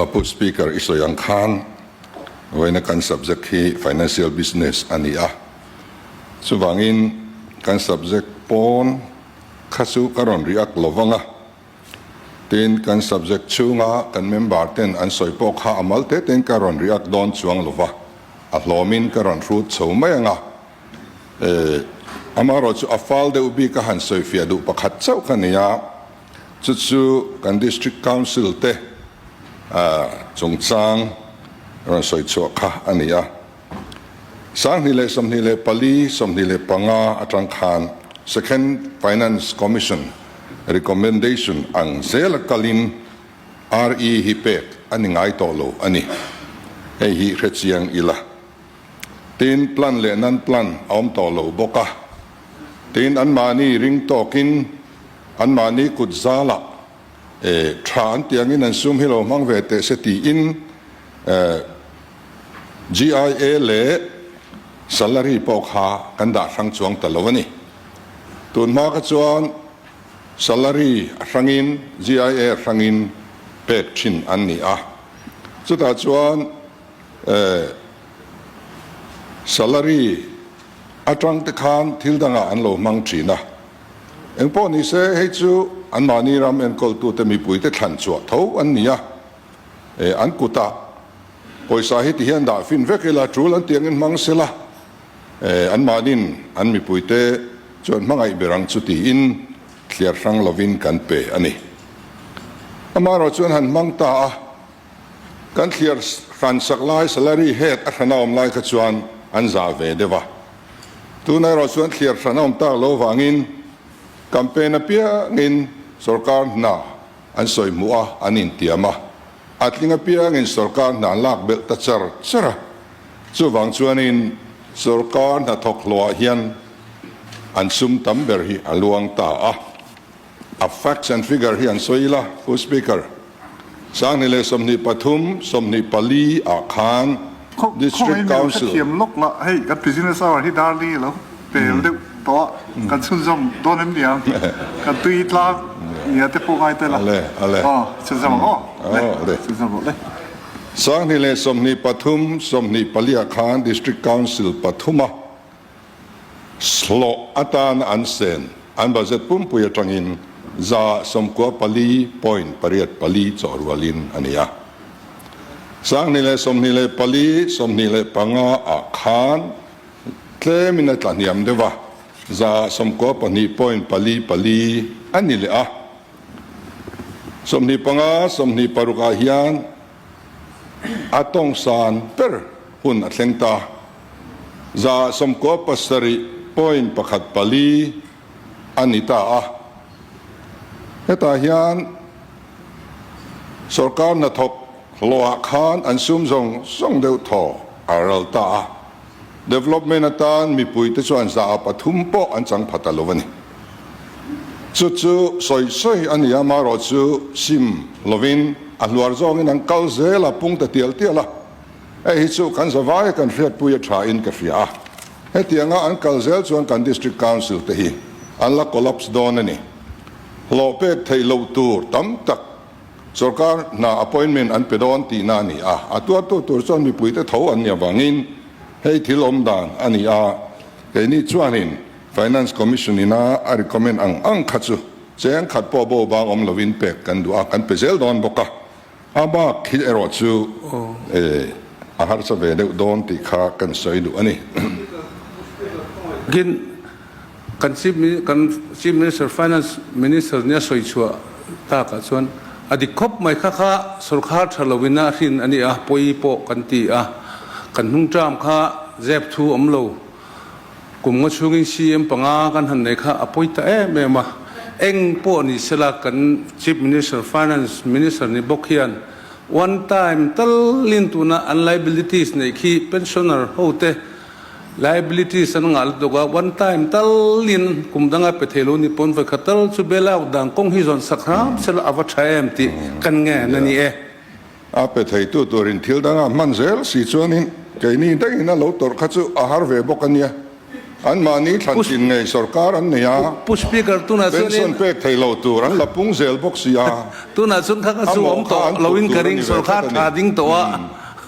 Pu Speaker, i sawi ang khan vawiina kan subject hi Financial Business a ni a, chuvangin kan subject pawn kha chu ka rawn react lo vang a, tin kan subject chhunga kan member ten an sawi pawh kha a mal te tein ka rawn react dawn chuang lo va, a hlawmin ka rawn hrut chho mai ang a. Amaherawhchu a fal deuh bik a han sawifiah duh pakhat chauh ka ni a, chu chu kan District Council te chungchang rawn sawi chhuah kha a ni a. 2024, 25 atang khan Second Finance Commission recommendation ang zela kalin RE hi pek a ni ngai tawh lo a ni. Hei hi hrechiang ila. Tin, plan leh nan plan a awm tawh lo bawk a. Tin, anmahni ring tawkin anmahni kut zalah eh tha an tih angin an sum hi lo hmang ve teh se tiin eh GIA leh salary pawh kha kan dah hrang chuang ta lo a ni. Tun hma kha chuan salary a hrangin GIA a hrangin pek thin an ni a. Chutah chuan Eh, salary atang te khan thil dangah an lo hmang thin a. Engpawh ni se, hei chu anmahni ram enkawltute mipuite thlan chhuah tho an ni a. Eh, an kutah pawisa hi ti hian dah fin vek ila, tul an tih angin hmang sela, eh, anmahnin an mipuite chuan hmangaih ber ang chu tiin thliar hrang lovin kan pe a ni. Amaherawh chuan han hmang ta a. Kan thliar hran sak lai salary head a hran a awm lai kha chuan an zah ve deuh a. Tuna erawh chuan thliar hran a awm tak lo vangin campaign apiangin sorkar hna an sawi hmuh a, an intiam a. A tling apiangin sorkar hna an lak belh ta char char a. Chuvang chuanin sorkar hnathawk hlawhah hian an sum tam ber hi a luang ta a. A facts and figure hi an sawi ila, Pu Speaker. 2023, 24 ah khan District Council. Khawngaih hrethiam lawk la, hei kan business hour hi darli a lo pel deuh tawh a, kan chhunzawm dawn em niang, kan tui tlang nia te pawh ngai tel a, aw chhunzawm ang aw, le chhunzawm rawh le. 2023, 24 ah khan District Council pathuma Hlawh atan an sen an budget pumpui atangin 94.84 chawh rualin a ni a. 2024, 25 ah khan tlemin a tla hniam deuh a, 92.44 a ni leh a. 25, 26 ah hian a tawngsan ber hun a thleng ta. 97.14 a ni ta a. Hetah hian sorkar hnathawk hlawhah khan an sum zawng zawng deuh thaw a ral ta a. Development atan mipuite chuan 3% pawh an chang pha ta lo a ni. Chu chu sawi sawi a ni a, marawh chu sim lovin a hluar zawngin an kal zel a, pung ta tial tial a. Hei hi chu kan zavaia kan hriatpui a tha in ka hria a, hetianga an kal zel chuan kan District Council te hi an la collapse dawn a ni. Hlawh pek theih loh tur tam tak sorkar hna appointment an pe dawn tihna a ni a, a tuartu tur chuan mipuite tho an nih avangin hei thil awm dan a ni a, keini chuanin Finance Commission ina a recommend ang ang kha chu cheng khat pawh bo bang awm lovin pek kan duh a, kan pe zel dawn bawk a. A bak hi erawh chu a harsa ve deuh dawn tih kha kan sawi duh a ni. Gin kan Chief kan Chief Minister Finance Minister nia sawi chhuah takah chuan a dik khawp mai kha kha sorkar tha lovin a hrin a ni a, pawi pawh kan ti a, kan hnung term kha zep thu awm lo. Kum nga chhungin CM panga kan han nei kha a pawi ta em em a, eng pawh ni sela kan Chief Minister, Finance Minister ni bawk hian one time talin tuna an liabilities neih khi pensioner ho te liabilities an ngah lutuk a, one time talin kum danga pe thei lo ni pawn vawikhat tal chu bail out dan kawng hi zawn sak hram sela a va tha em tih kan ngen a ni e. A pe theitu turin thil danga hman zel si chuanin keini daihina lo tawrh kha chu a har ve bawk a nia. Anmahni thlantlin ngei sorkar an nei a, Pu Speaker, tunah chuanin. Pension pek thei lo tur an la pung zel bawk si a. Tunah chuan kha ka chu awm tawh loin ka ring, sorkar tha ding tawh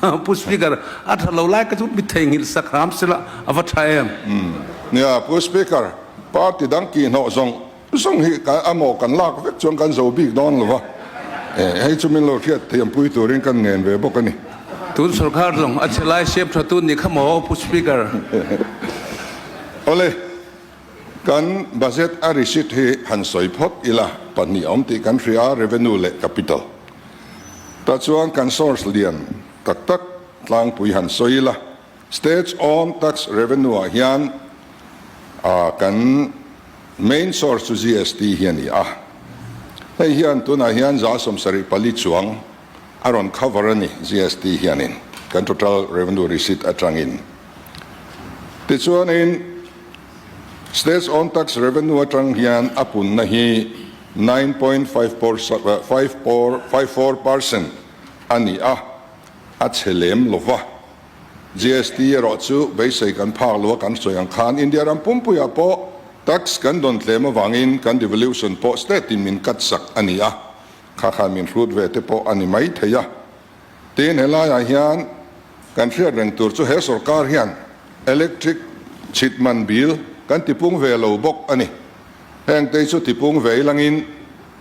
a. Pu Speaker, a tha lo lai ka chu mi theihnghilh sak hram sela a va tha em? Nia, Pu Speaker, party dang kihhnawh zawng Zawng hi a maw kan lak vek chuan kan zo bik dawn lo va, hei chu min lo hriat thiampui turin kan ngen ve bawk a ni. Tun sorkar zawng a che lai siam tha tun ni kha maw Pu Speaker? Awle, kan budget a receipt hi han sawi phawt ila, pahnih a awm tih kan hria, revenue leh capital. Tah chuan kan source lian tak tak tlangpui han sawi ila, State's own tax revenue ah hian kan main source chu GST hi a ni a. Hei hian tunah hian 74% chuang a rawn cover a ni GST hianin kan total revenue receipt atangin. Tichuanin State's own tax revenue atang hian a punna hi 9.54 percent a ni a, a chhe lem lova. GST erawh chu beisei kan phak lo a, kan sawi ang khan India ram pumpuiah pawh tax kan dawn tlem avangin kan devolution pawh state in min cut sak a ni a, kha khan min hrut ve te pawh a ni mai thei a. Tin, helaiah hian kan hriat reng tur chu he sorkar hian electric chhit man bill kan tipung ve lo bawk a ni. Heng te hi chu tipung ve ilangin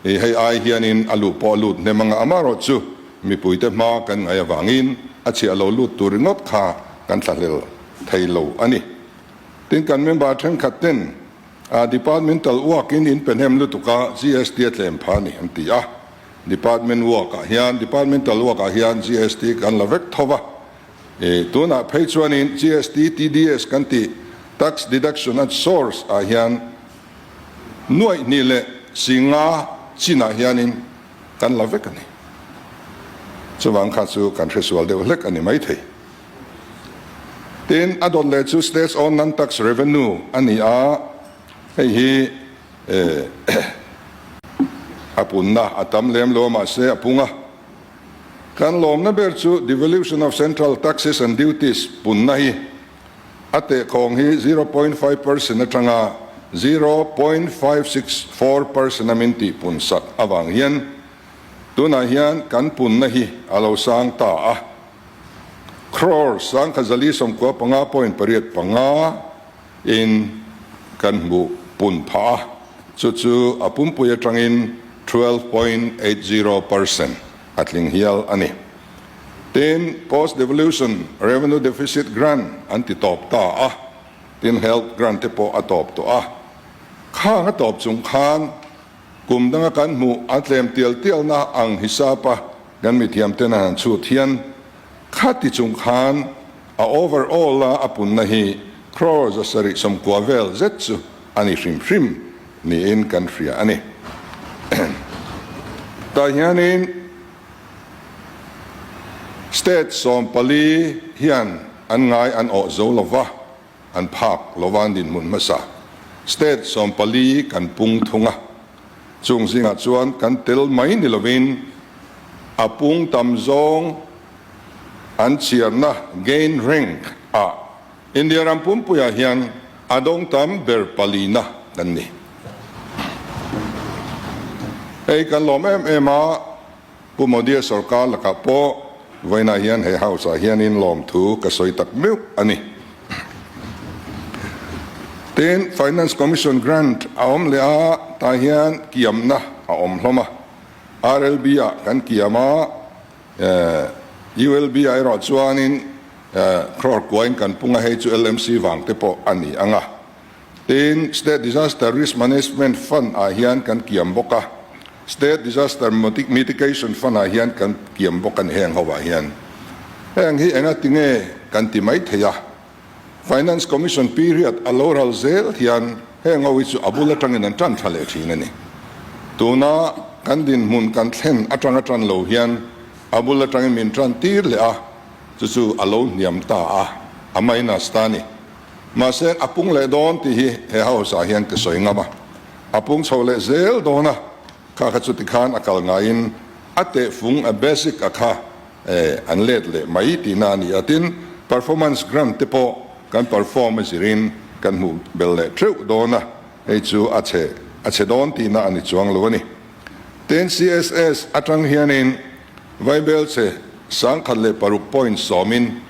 I hei ai hianin a luh pawh a lut hnem anga amarawh chu mipuite hma kan ngaih avangin a chhiah lo lut tur ringawt kha kan thlahlel thei lo a ni. Tin kan member thenkhat ten a departmental work in in pe hnem lutuk a GST a tlem pha a ni an ti a. Department work ah hian departmental work ah hian GST kan la vek tho va. I tunah phei chuanin GST TDS kan tih tax deduction at source ah hian Nuaih hnih leh singa chinah hianin kan la vek a ni. Chuvang kha chu kan hresual deuh hlek a ni maithei. Tin, a dawt leh chu States Own Non-Tax Revenue a ni a, hei hi a punna a tam lem lo a mahse a pung a. Kan lawmna ber chu Devolution of Central Taxes and Duties punna hi A tehkhawng hi 0.5 percent atanga 0.564 percent a min tihpun sak avang hian tunah hian kan punna hi a lo sang ta a. Crore 1095 point 85 in kan hmuh pun phah a, chu chu a pumpui atangin 12.80 percent a tling hial a ni. Tin, Post-Devolution Revenue Deficit Grant an ti tawp ta a, tin Health Grant te pawh a tawp tawh a. Khang a tawp chung khan kum danga kan hmuh a tlem tial tialna ang hisapa kan mithiam ten an han chhut hian khati chung khan a overall a a punna hi crore 790 vel zet chu a ni hrim hrim niin kan hria a ni. Tah hianin. State 14 hian an ngai an awh zo lo va, an phak lo va an dinhmun hmasa. State 14 kan pung thung a, chung zingah chuan kan tel mai ni lovin a pung tam zawng an chhiarna, gain rank, ah India ram pumpuiah hian a dawng tam ber palina kan ni. Hei kan lawm em em a, Pu Modi-a sorkar lakah pawh vawiinah hian he House-ah hianin lawmthu ka sawi tak meuh a ni. Tin, Finance Commission grant a awm leh a, tah hian kiamna a awm hlawm a. RLB-ah kan kiam a, ULB-ah erawh chuanin crore kuain kan pung a, hei chu LMC vang te pawh a ni ang a. Tin, State Disaster Risk Management Fund ah hian kan kiam bawk a, State Disaster Mitigation Fund ah hian kan kiam bawk a ni heng ho ah hian. Heng hi enga tinge kan ti mai thei a, Finance Commission period a lo ral zel hian heng ho hi chu a bul atangin an tan tha leh thin a ni. Tuna kan dinhmun kan thlen atanga tan lo hian a bul atangin min tan tir leh a, chu chu a lo hniam ta a, a minus ta a ni. Mahse, a pung leh dawn tih hi he house ah hian ka sawi ngam a, a pung chho leh zel dawn a, kha kha chuti khan a kal ngaiin a tehfung a basic a kha an let leh mai tihna a ni a, tin performance grant te pawh kan perform a zirin. kan hmuh bel leh teuh dawn a, hei chu a chhe a chhe dawn tihna a ni chuang lo a ni. Tin, CSS atang hianin Vaibelchhe 1006.7 in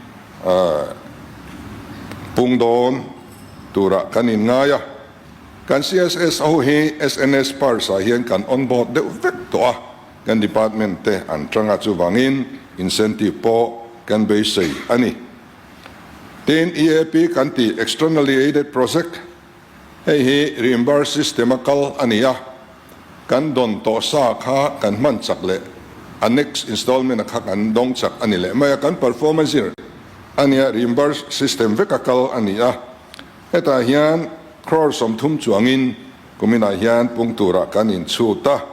pung dawn turah kan inngai a. Kan CSS ho hi SNS Pars ah hian kan on board deuh vek tawh a, kan department te an tang a, chuvangin incentive pawh kan beisei a ni. Tin, EAP kan tih Externally Aided Project Hei hi reimburse system a kal a ni a, kan dawn tawh sa kha kan hman chak leh a next installment a kha kan dawng chak a ni leh mai a, kan performance zir a nia, reimburse system vek a kal a ni a. Hetah hian crore 30 chuangin kuminah hian pung turah kan inchhut a.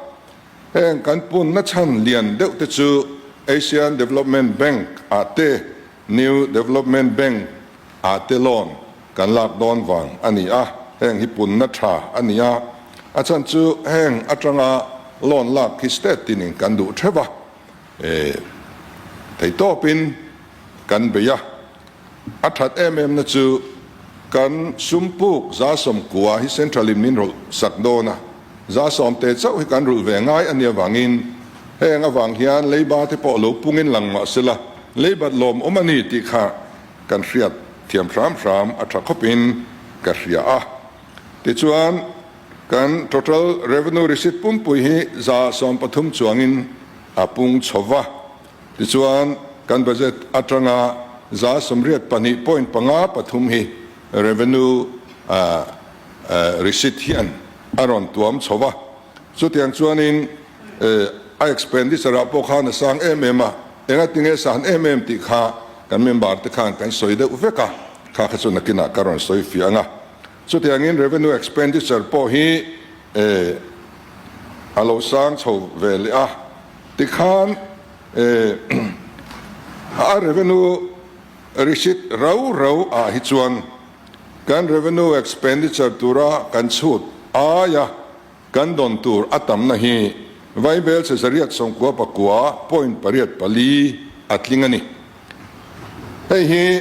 Heng kan punna chhan lian deuh te chu Asian Development Bank ah te, New Development Bank ah te loan kan lak dawn vang a ni a, heng hi punna tha a ni a, a chhan chu heng atanga loan lak hi state tinin kan duh theuh a, eh theitawpin kan bei a, a that em em na chu kan sum puk 190 hi central in min rawlh sak dawn a, 110 te chauh hi kan rulh ve ngai a nih avangin heng avang hian leiba te pawh lo pungin lang mah sela leibat lawmawm a ni tih kha Kan hriat thiam hram hram a tha khawpin ka hria a. Tichuan, kan total revenue receipt pumpui hi 13% chuangin a pung chho va. Tichuan, kan budget atanga 82.53% hi revenue receipt hian a rawn tuam chho va. Chutiang chuanin a expenditure ah pawh khan a sang em em a, engatinge san em em tih kha kan member te khan kan sawi deuh vek a, kha kha chu nakinah ka rawn sawi fiah ang a. Chutiangin revenue expenditure pawh hi a lo sang chho ve leh a, tikhan a revenue receipt rau rau ah hi chuan kan revenue expenditure tura kan chhut aia Kan dawn tur a tamna hi Vaibelchhe 899.84 a tling a ni. Hei hi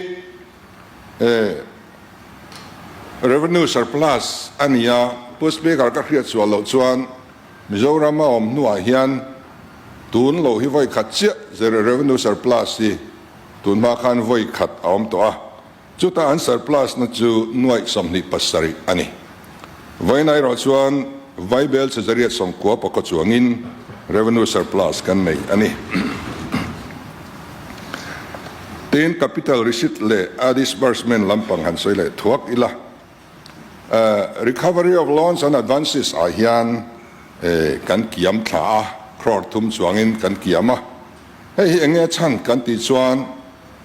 revenue surplus a ni a, Pu Speaker ka hriat sual loh chuan Mizoram a awm hnuah hian tun loh hi vawi khat chiah revenue surplus hi tun hma khan vawi khat a awm tawh a. Chuta an surplus na chu nuaih 27 a ni. Vawiin erawh chuan Vaibel che 890 pakaw chuangin revenue surplus kan nei a ni. Tin, capital receipt leh a disbursement lampang han sawi leh thuak ila. Recovery of loans and advances ah hian kan kiam thla a, crore thum chuangin kan kiam a. Hei hi enge chhan kan tih chuan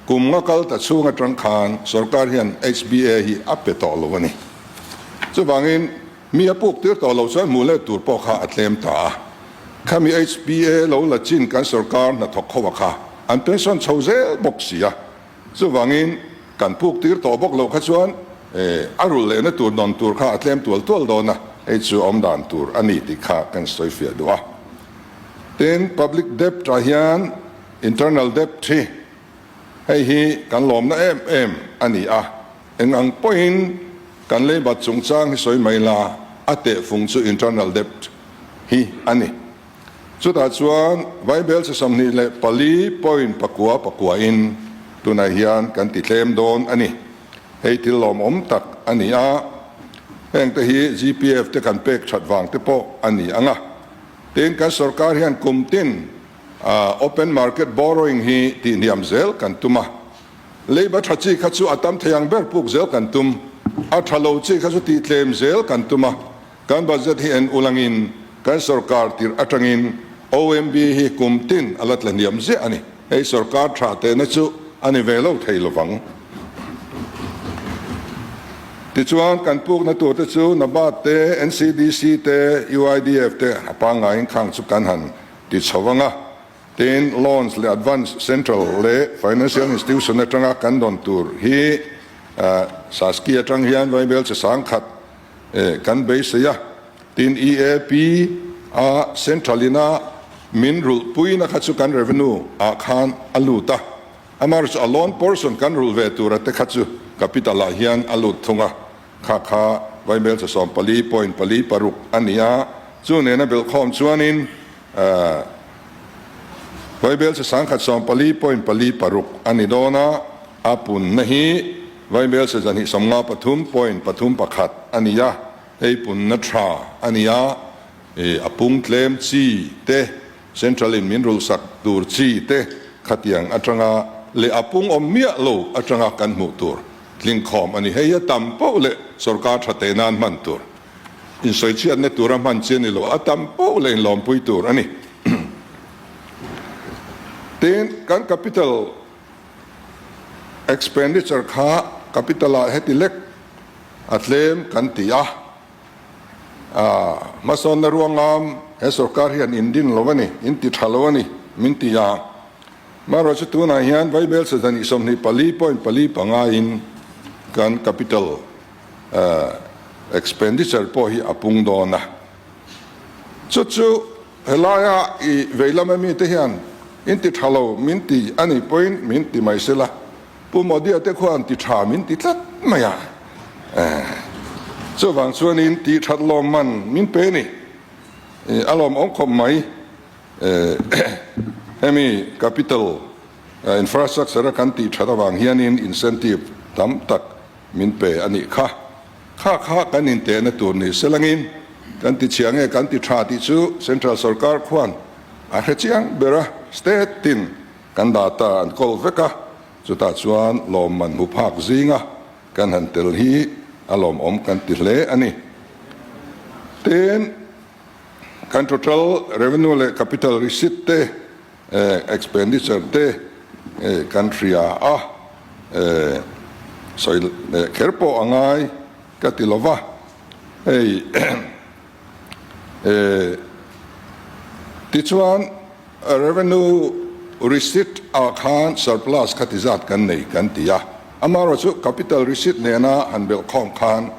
Kum nga kal ta chhung atang khan sorkar hian HBA hi a pe tawh lo a ni. Chuvangin mi a puk tir tawh lo chuan hmuh let tur pawh kha a tlem ta a. Khami HBA lo la chin kan sorkar hnathawk ho a kha an pension chho zel bawk si a. Chuvangin kan puk tir tawh bawk loh kha chuan a rulh lehna tur dawn tur kha a tlem tual tual dawn a, hei chu awm dan tur a ni tih kha kan sawi fiah duh a. Tin, public debt ah hian Internal debt hi hei hi kan lawmna em em a ni a, eng ang pawhin kan leibat chungchang hi sawi mai la, a tehfung chu internal debt hi a ni. Chutah chuan Vaibelchhe 24.9 pakuain tunah hian kan ti tlem dawn a ni. Hei thil lawmawm tak a ni a, hengte hi GPF te kan pek that vang te pawh a ni ang a. Tin, kan sorkar hian kum tin Open market borrowing hi tihhniam zel kan tum a, leiba tha chi kha chu a tam thei ang ber puk zel kan tum, a tha lo chi kha chu tihtlem zel kan tum a, kan budget hi en ulangin kan sorkar tirh atangin OMB hi kum tin a la tla hniam ziah a ni. Hei sorkar tha tehna chu a ni ve lo thei lovang. Tichuan kan pukna tur te chu NABARD te, NCDC te, UIDF te a pangngaiin khang chu kan han Ti chho anga, tin loans leh advance central leh financial institution atanga kan dawn tur hi Saski atang hian Vaibel che 1000 kan beisei a, tin EAP a central ina min rulh puina kha chu kan revenue ah khan a lut a, amaherawhchu a loan portion kan rulh ve tura te kha chu capital ah hian a lut thung a. Kha kha Vaibel cha 14 point pali paruk a ni a, chu nena belhkhawm chuanin Vaibel cha sangkhat 14 point pali paruk a ni dawn a, a punna hi Vaibel cha 253 point pathum pakhat a ni a, hei punna tha a ni a, a pung tlem chi te Central in min rulhsak tur chi te khatiang atanga leh a pung awm miah lo atanga kan hmuh tur tlingkhawm a ni. Hei hi a tam poh leh sorkar tha teh nan hman tur, insawichhiatna tura hman chi a ni lo, a tam poh leh inlawmpui tur a ni. Tin, kan capital expenditure kha capital ah heti lek a tlem kan ti a. Hmasawnna ruangam he sorkar hian in din lo a ni, in ti tha lo a ni min ti a. Amaherawhchu tunah hian Vaibel sazani 24 point pali panga in kan capital expenditure pawh hi a pung dawn a. Chu chu helaia i veilam ami te hian in ti tha lo min ti a nih pawhin min ti mai sela. Pu Modi-a te khuan ti tha min ti tlat mai a, chuvang chuanin tih that lawm man min pe ni, a lawmawm khawp mai. Hemi capital infrastructure a kan tih that avang hianin incentive tam tak min pe a nih kha. Kha kha kan intehna tur ni selangin kan ti chhia nge kan ti tha tih chu central sorkar khuan a hre chiang ber a, state tin Kan data an kawl vek a, chutah chuan lawmman hmu phak zinga kan han tel hi a lawmawm kan ti hle a ni. Tin, kan total revenue leh capital receipt te, expenditure te kan hria a, sawi leh kher pawh a ngai ka ti lova, hei Tichuan, revenue receipt ah khan surplus kha ti zat kan nei kan ti a, amaherawhchu capital receipt nena han belhkhawm khan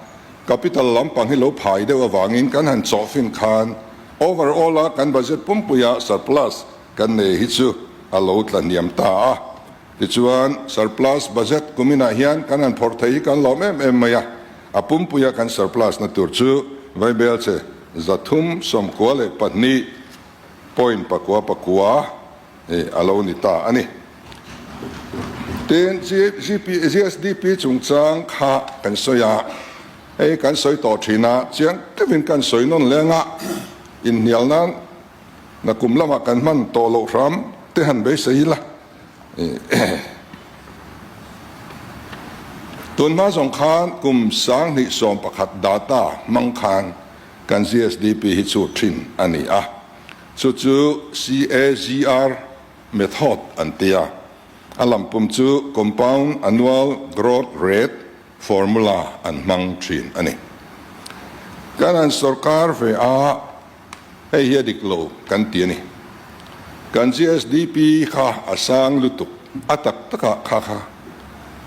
capital lampang hi lo phai deuh avangin kan han chawhfin khan overall a kan budget pumpuia surplus kan nei hi chu a lo tla hniam ta a. Tichuan, surplus budget kuminah hian kan han phawrh thei hi kan lawm em em mai a, a pumpuia kan surplus na tur chu Vaibelche 392 point pakua pakua a lo ni ta a ni. Tin, GSDP chungchang kha kan sawi a, hei kan sawi tawh thin a, chiang deuhin kan sawi nawn leng a, inhnial nan nakum lamah kan hman tawh loh hram te han beisei ila. Tun hma zawng khan kum 2011 data hmang khan kan GSDP hi chu thin a ni a, chu chu CAGR method an ti a, a lampum chu Compound Annual Growth Rate Formula an hmang thin a ni. Kan han sorkar ve a. Hei hi a dik lo kan ti a ni. Kan GSDP kha a sang lutuk, a tak takah kha kha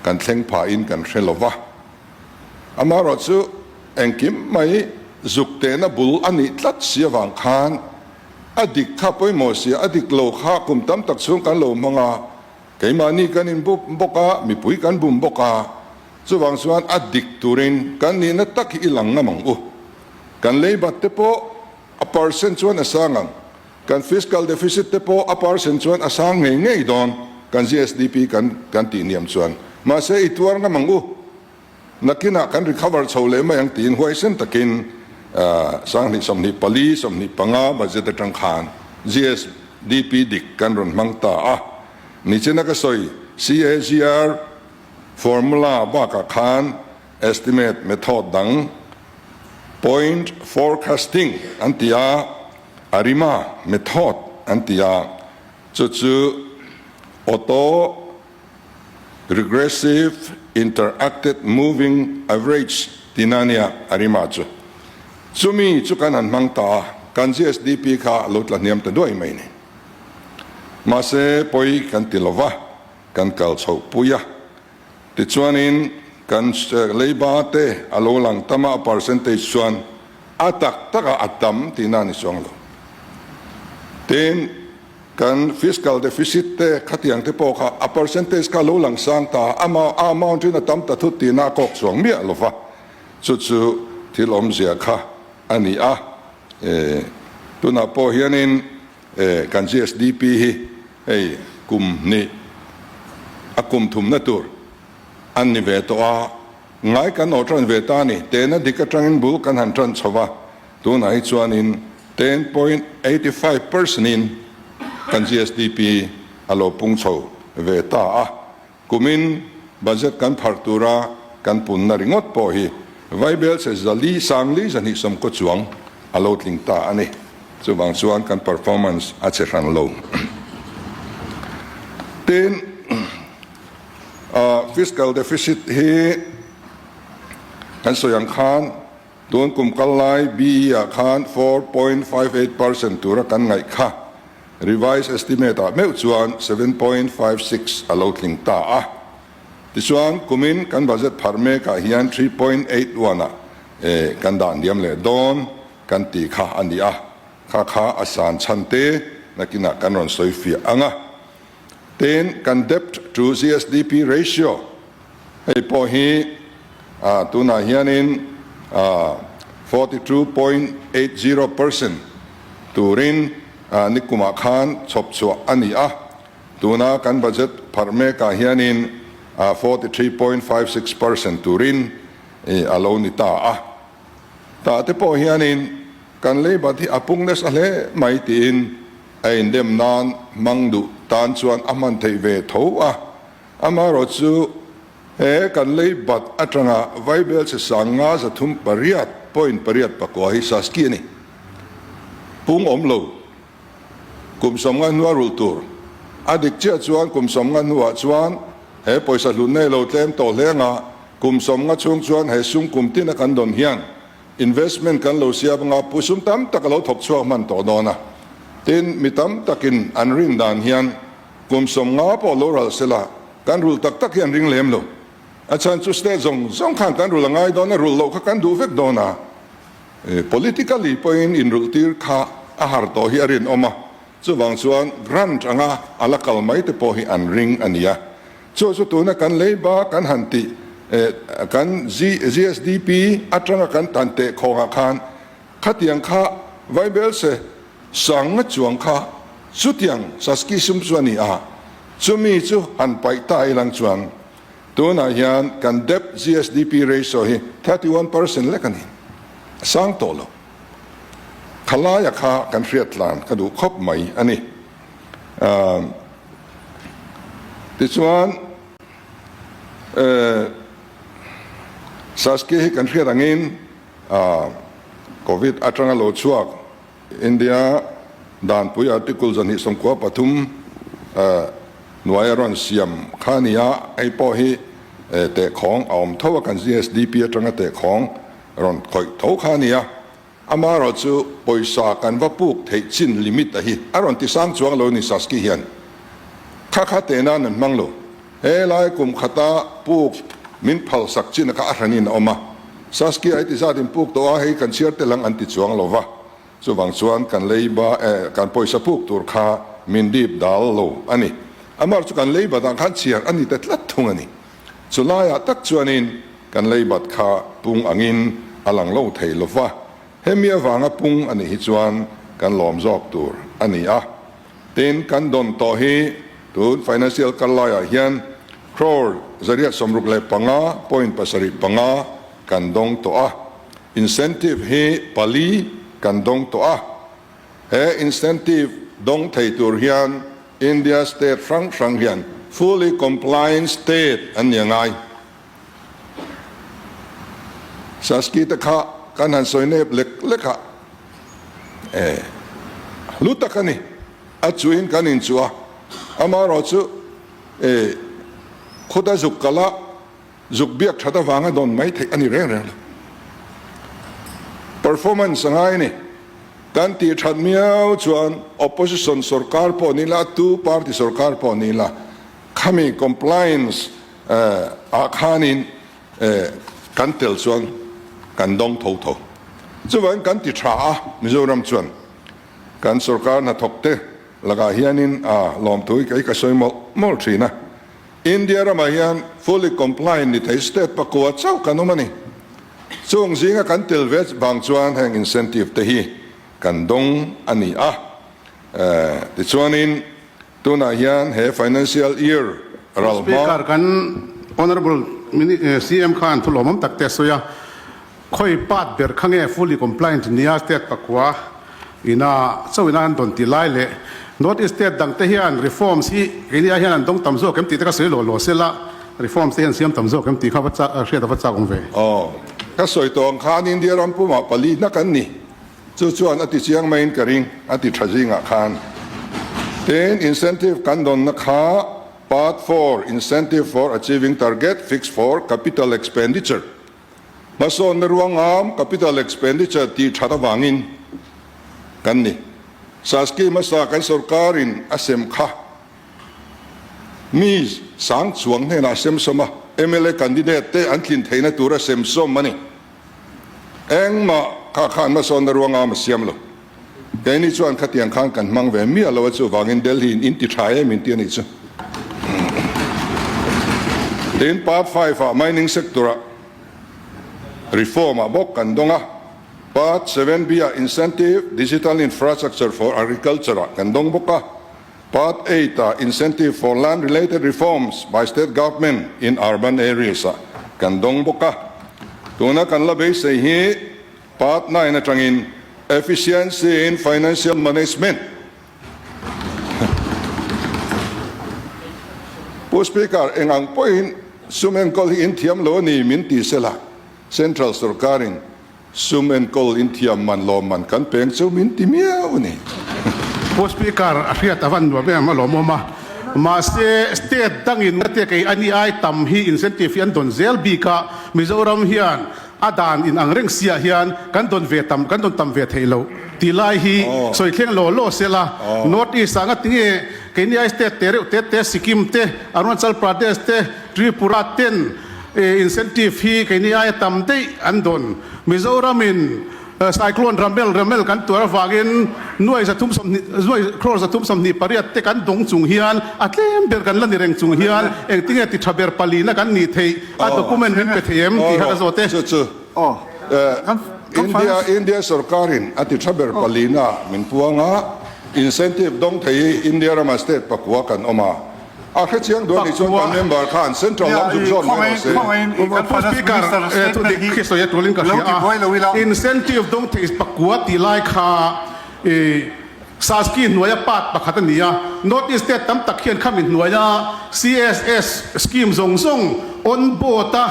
kan thleng phahin kan hre lo va. Amaherawh chu engkim mai zuk tehna bul a nih tlat si avang khan a dik kha pawimawh sia, a dik lo kha kum tam tak chhung kan lo hmang a, keimahni kan inbum bawk a, mipui kan bum bawk a, chuvang chuan a dik turin kan nihna tak hi i lang ngam ang u. Kan leibat te pawh a percent chuan a sang ang, kan fiscal deficit te pawh a percent chuan a sang ngei ngei dawn, kan GSDP kan kan tih hniam chuan. Mahse i tuar ngam ang u, nakinah kan recover chho leh mai ang tiin huaisen takin 2024, 25 budget atang khan GSDP dik kan rawn hmang ta a. Nichina ka sawi CAGR formula bakah khan Estimate method dang point forecasting an ti a, ARIMA method an ti a, chu chu Auto Regressive Interacted Moving Average tihna a nia, ARIMA chu. Chumi chu kan han hmang ta a, kan GSDP kha a lo tla hniam ta duai mai ni. Mahse pawi kan ti lova, kan kal chhoh pui a. Tichuanin kan leiba te a lo lang tam a, a percentage chuan a tak takah a tam tihna a ni chuang lo. Tin, kan fiscal deficit te khatiang te pawh kha a percentage kha a lo lang sang ta a, a amount in a tam ta thut tihna a kawk chuang miah lo va. Chu chu thil awmzia kha a ni a. Tunah pawh hianin kan GSDP hi hei kum hnih a kum thumna tur an ni ve tawh a, ngai kan awh tan ve ta a ni. Tehna dik atangin bul kan han tan chho va, tunah hi chuanin 10.85 percent in kan GSDP a lo pung chho ve ta a. Kumin budget kan pharh tura kan punna ringawt pawh hi Vaibelchhe zali sangli zahnih sawmkaw chuang a lo tling ta a ni. Chuvang chuan kan performance a che hran lo. Tin, fiscal deficit hi kan sawi ang khan tun kum kal lai BE ah khan 4.58 percent tura kan ngaih kha. Revised estimate ah meuh chuan 7.56 a lo tling ta a. Tichuan, kumin kan budget pharh mek ah hian 3.81 ah kan dah hniam leh dawn kan tih kha a ni a. Kha kha a san chhan te nakinah kan rawn sawi fiah ang a. Tin, kan debt to GSDP ratio hei pawh hi tunah hianin 42.80 percent turin nikumah khan chhawp chhuah a ni a. Tuna kan budget pharh mekah hianin 43.56 percent turin a lo ni ta a. Tah te pawh hianin kan leibat hi a pung nasa hle mai tiin a indem nan hmang duh tan chuan a hman theih ve tho a. Amaherawh chu he kan leibat atanga Vaibelchhe sanga 308 point pariat pakua hi Saski a ni. Pung awm lo. Kum 50 hnua rulh tur. A dik chiah chuan kum 50 hnuah chuan he pawisa hlutna hi lo tlem tawh hle anga kum 50 chhung chuan he sum kum tina kan dawn hian investment kan lo siam anga pu sum tam tak a lo thawk chhuak hman tawh dawn a. Tin, mi tam takin an rin dan hian kum 50 pawh lo ral sela kan rulh tak tak hi an ring lem lo. A chhan chu state zawng zawng khan kan rulh a ngai dawn a, rulh loh kha kan duh vek dawn a. Politically pawhin inrulhtir kha a har tawh hi a rinawm a, chuvang chuan grant anga a la kal mai te pawh hi an ring a nia. Chu chu tuna kan leiba kan han tih kan GSDP atanga kan tan teh khawngah khan khatiang kha Vaibelse sanga chuang kha chutiang Saski sum chu a ni a, chumi chu han paih ta ilang chuan Tunah hian kan debt GSDP ratio hi 31% lek a ni. A sang tawh lo. Khalaia kha kan hriat tlan ka duh khawp mai a ni. Tichuan, Saski hi kan hriat angin Covid atanga lo chhuak India Danpui Article 293 hnuai a rawn siam kha a ni a, hei pawh hi tehkhawng a awm tho a, kan GSDP atanga tehkhawng rawn khawih tho kha a ni a, amaherawh chu pawisa kan va puk theih chin limit a hi a rawn ti sang chuang lo ni Saski hian kha kha teh nan an hmang lo, he lai kum khata puk min phal sak chin a kha a hranin a awm a, Saski a heti zat in puk tawh a, hei kan chhiar tel ang an ti chuang lo va. Chuvang chuan kan leiba eh kan pawisa puk tur kha min dip dal lo a ni. Amar chu kan leibat ah khan chhiar a ni ta tlat thung a ni. Chu laiah tak chuanin kan leibat kha pung angin a lang lo thei lo va. Hemi avanga pung a nih hi chuan kan lawm zawk tur a ni a. Tin, kan dawn tawh hi tun financial kal laiah hian crore 165 point 75 kan dawng tawh a. Incentive hi pali kan dawng tawh a, he incentive dawng thei tur hian India state hrang hrang hian fully compliant state an ni a ngai. Saski te kha kan han sawi nep lek lek a, e hlu tak a ni, a chuhin kan inchuh a, amaherawhchu e khuta zuk kal a, Zuk biak that avanga dawn mai theih a ni reng reng lo. Performance a ngai a ni. Kan tih that miau chuan opposition sorkar pawh ni la, tu party sorkar pawh ni la, khami compliance ah khanin kan tel chuan kan dawng tho tho. Chuvangin kan ti tha a, Mizoram chuan kan sorkar hnathawk te lakah hianin lawmthu hi kei ka sawi mawlh mawlh thin a. India ramah hian fully compliant ni thei state pakua chauh kan awm a ni. Chung zinga kan tel ve vang chuan heng incentive te hi kan dawng a ni a. Tichuanin tunah hian he financial year ral hma. Speaker, kan Honourable CM khan thu lawmawm tak te a sawi a. Khawi part ber kha nge fully compliant nia state pakua ina chauh ina an dawn tih lai leh North East state dang te hian reforms hi keini ai hian an dawng tam zawk em tih te ka sawi lawh lawh sela reforms te hian siam tam zawk em tih kha va chak hriat a va chak awm ve. Aw, ka sawi tawh ang khan India ram pumah pali na kan ni. Chu chuan a ti chiang maiin ka ring, a ti tha zingah khan. Tin, incentive kan dawnna kha Part 4, Incentive for Achieving Target Fixed for Capital Expenditure, Hmasawnna ruangam, capital expenditure, tih that avangin kan ni. Saski hmasa kan sorkarin a sem kha mi sang chuang hnenah a sem sawm a, mla candidate te an tlin theihna tura sem sawm a ni. Engmah kha khan hmasawnna ruangam a siam lo. Keini chuan khatiang khan kan hmang ve miah lo a, chuvangin Delhi in in ti tha em in ti a nih chu. Tin, Part 5 ah mining sector ah reform ah bawk kan dawng a, Part 7B ah incentive digital infrastructure for agriculture ah kan dawng bawk a, Part 8 ah incentive for land related reforms by state government in urban areas ah kan dawng bawk a. Tuna kan la beisei hi Part 9 atangin Efficiency in Financial Management. Pu Speaker, eng ang pawhin sum enkawl hi in thiam lo a ni min ti sela, Central sorkarin sum enkawl in thiam man lawmman kan peng chu min ti miau a ni. Pu Speaker, a hriat a van nuam em a lawmawm a, mahse state dangin te kei a ni ai tam hi incentive hi an dawn zel bik a, Mizoram hian A dan in ang reng siah hian kan dawn ve tam kan dawn tam ve theih loh tih lai hi sawi thleng law law sela North East ah nga tinge keini ai state te reuh te te Sikkim te Arunachal Pradesh te Tripura ten incentive hi keini aia tam daih an dawn Mizoram in Cyclone Ramel Ramel kan tuar avangin nuai 320 nuai crore 328 te kan dawng chung hian a tlem ber kan la ni reng chung hian engtinge ti tha ber palina kan nih theih A document min pe thei em tih kha ka zawt e. Chu chu India India sorkarin a ti tha ber palina min puang a, incentive dawng thei hi India rama state pakua kan awm a, a hre chiang duh a nih chuan kan member khan central lam zuk zawn mai rawh se. Pu Speaker, thu dik khi sawi a tulin ka hria a, incentive dawng thei pakua tih lai kha i Saski hnuaia part pakhat a ni a, North East state tam tak hian khami hnuaia CSS scheme zawng zawng on board a,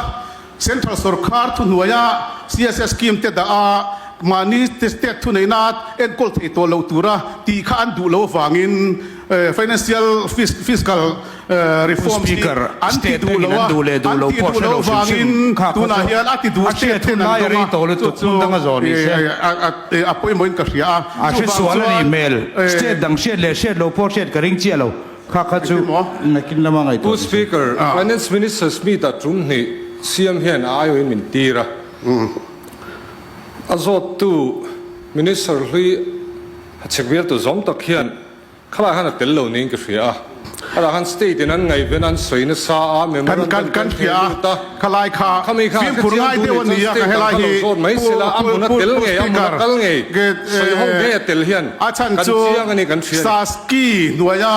Central sorkar thuhnuaia CSS scheme te dah a, mahni state thuneihna enkawl thei tawh loh tura tih kha an duh loh avangin financial fiscal Reform hi an ti duh lo a, an tih duh loh avangin tunah hian a ti duh state ten an dawng a, chu chu a pawimawhin ka hria a, A hresual a nih hmel, state dang hriat leh hriat lo pawh hriat ka ring chiah lo, kha kha chu nakin lama ngaihtuah Pu Speaker, Finance Minister Smith a tum hnih siam hian a aiawhin min tir a, a zawttu Minister hlui hachhek vialtu zawm tak hian Khalai khan a tel lo niin ka hria a, khalai khan state in an ngaihven a, an sawi nasa a, memorandum te an theh lut a, khami kha a hrechiang duh nih chuan state dang kha lo zawt mai sela, a hmun a tel ngei, a hmun a kal ngei, sawi ho ngei a tel hian kan chiang a ni kan hria a ni. Saski hnuaia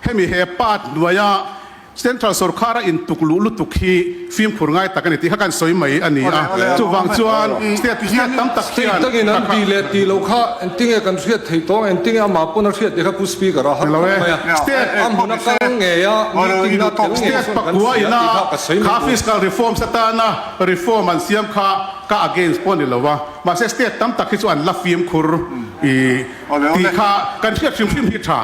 hemi he part hnuaia Central sorkar a intuk luh lutuk hi fimkhur ngai tak a ni tih kha kan sawi mai a ni a. Chuvang chuan state state tam tak hian State dangin an tih leh tih loh kha engtinge kan hriat theih tawh ang, engtinge amah pawn a hriat tih kha Pu Speaker a har khawp mai a. A hmun a kal ngei a, meeting na a tel ngei State chuan kan pakua hria ina tih kha ka sawi mai kha tur. fiscal reforms atana reform an siam kha ka against pawh a ni lo a, mahse state tam tak hi chu an la fimkhur i Tih kha kan hriat hrim hrim hi tha,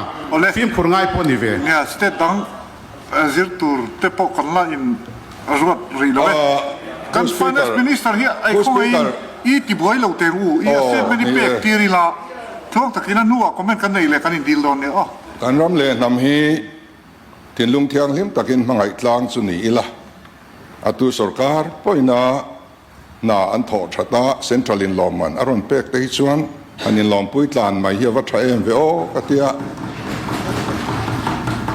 fimkhur ngai pawh a ni ve. Nia, state dang zir tur te pawh kan la in ruat rih lo e. Kan Finance Minister hi ei khawngaihin i ti buai lo teh u, i a statement hi pek tir ila, tluang takin a hnuah comment kan nei leh kan in dil dawn nia aw. Kan ram leh hnam hi thinlung thianghlim takin hmangaih tlang chu ni ila, a tu sorkar pawhin a Hna an thawh that a, Central in lawmman a rawn pek te hi chuan han inlawmpui tlan mai hi a va tha em ve aw ka tia.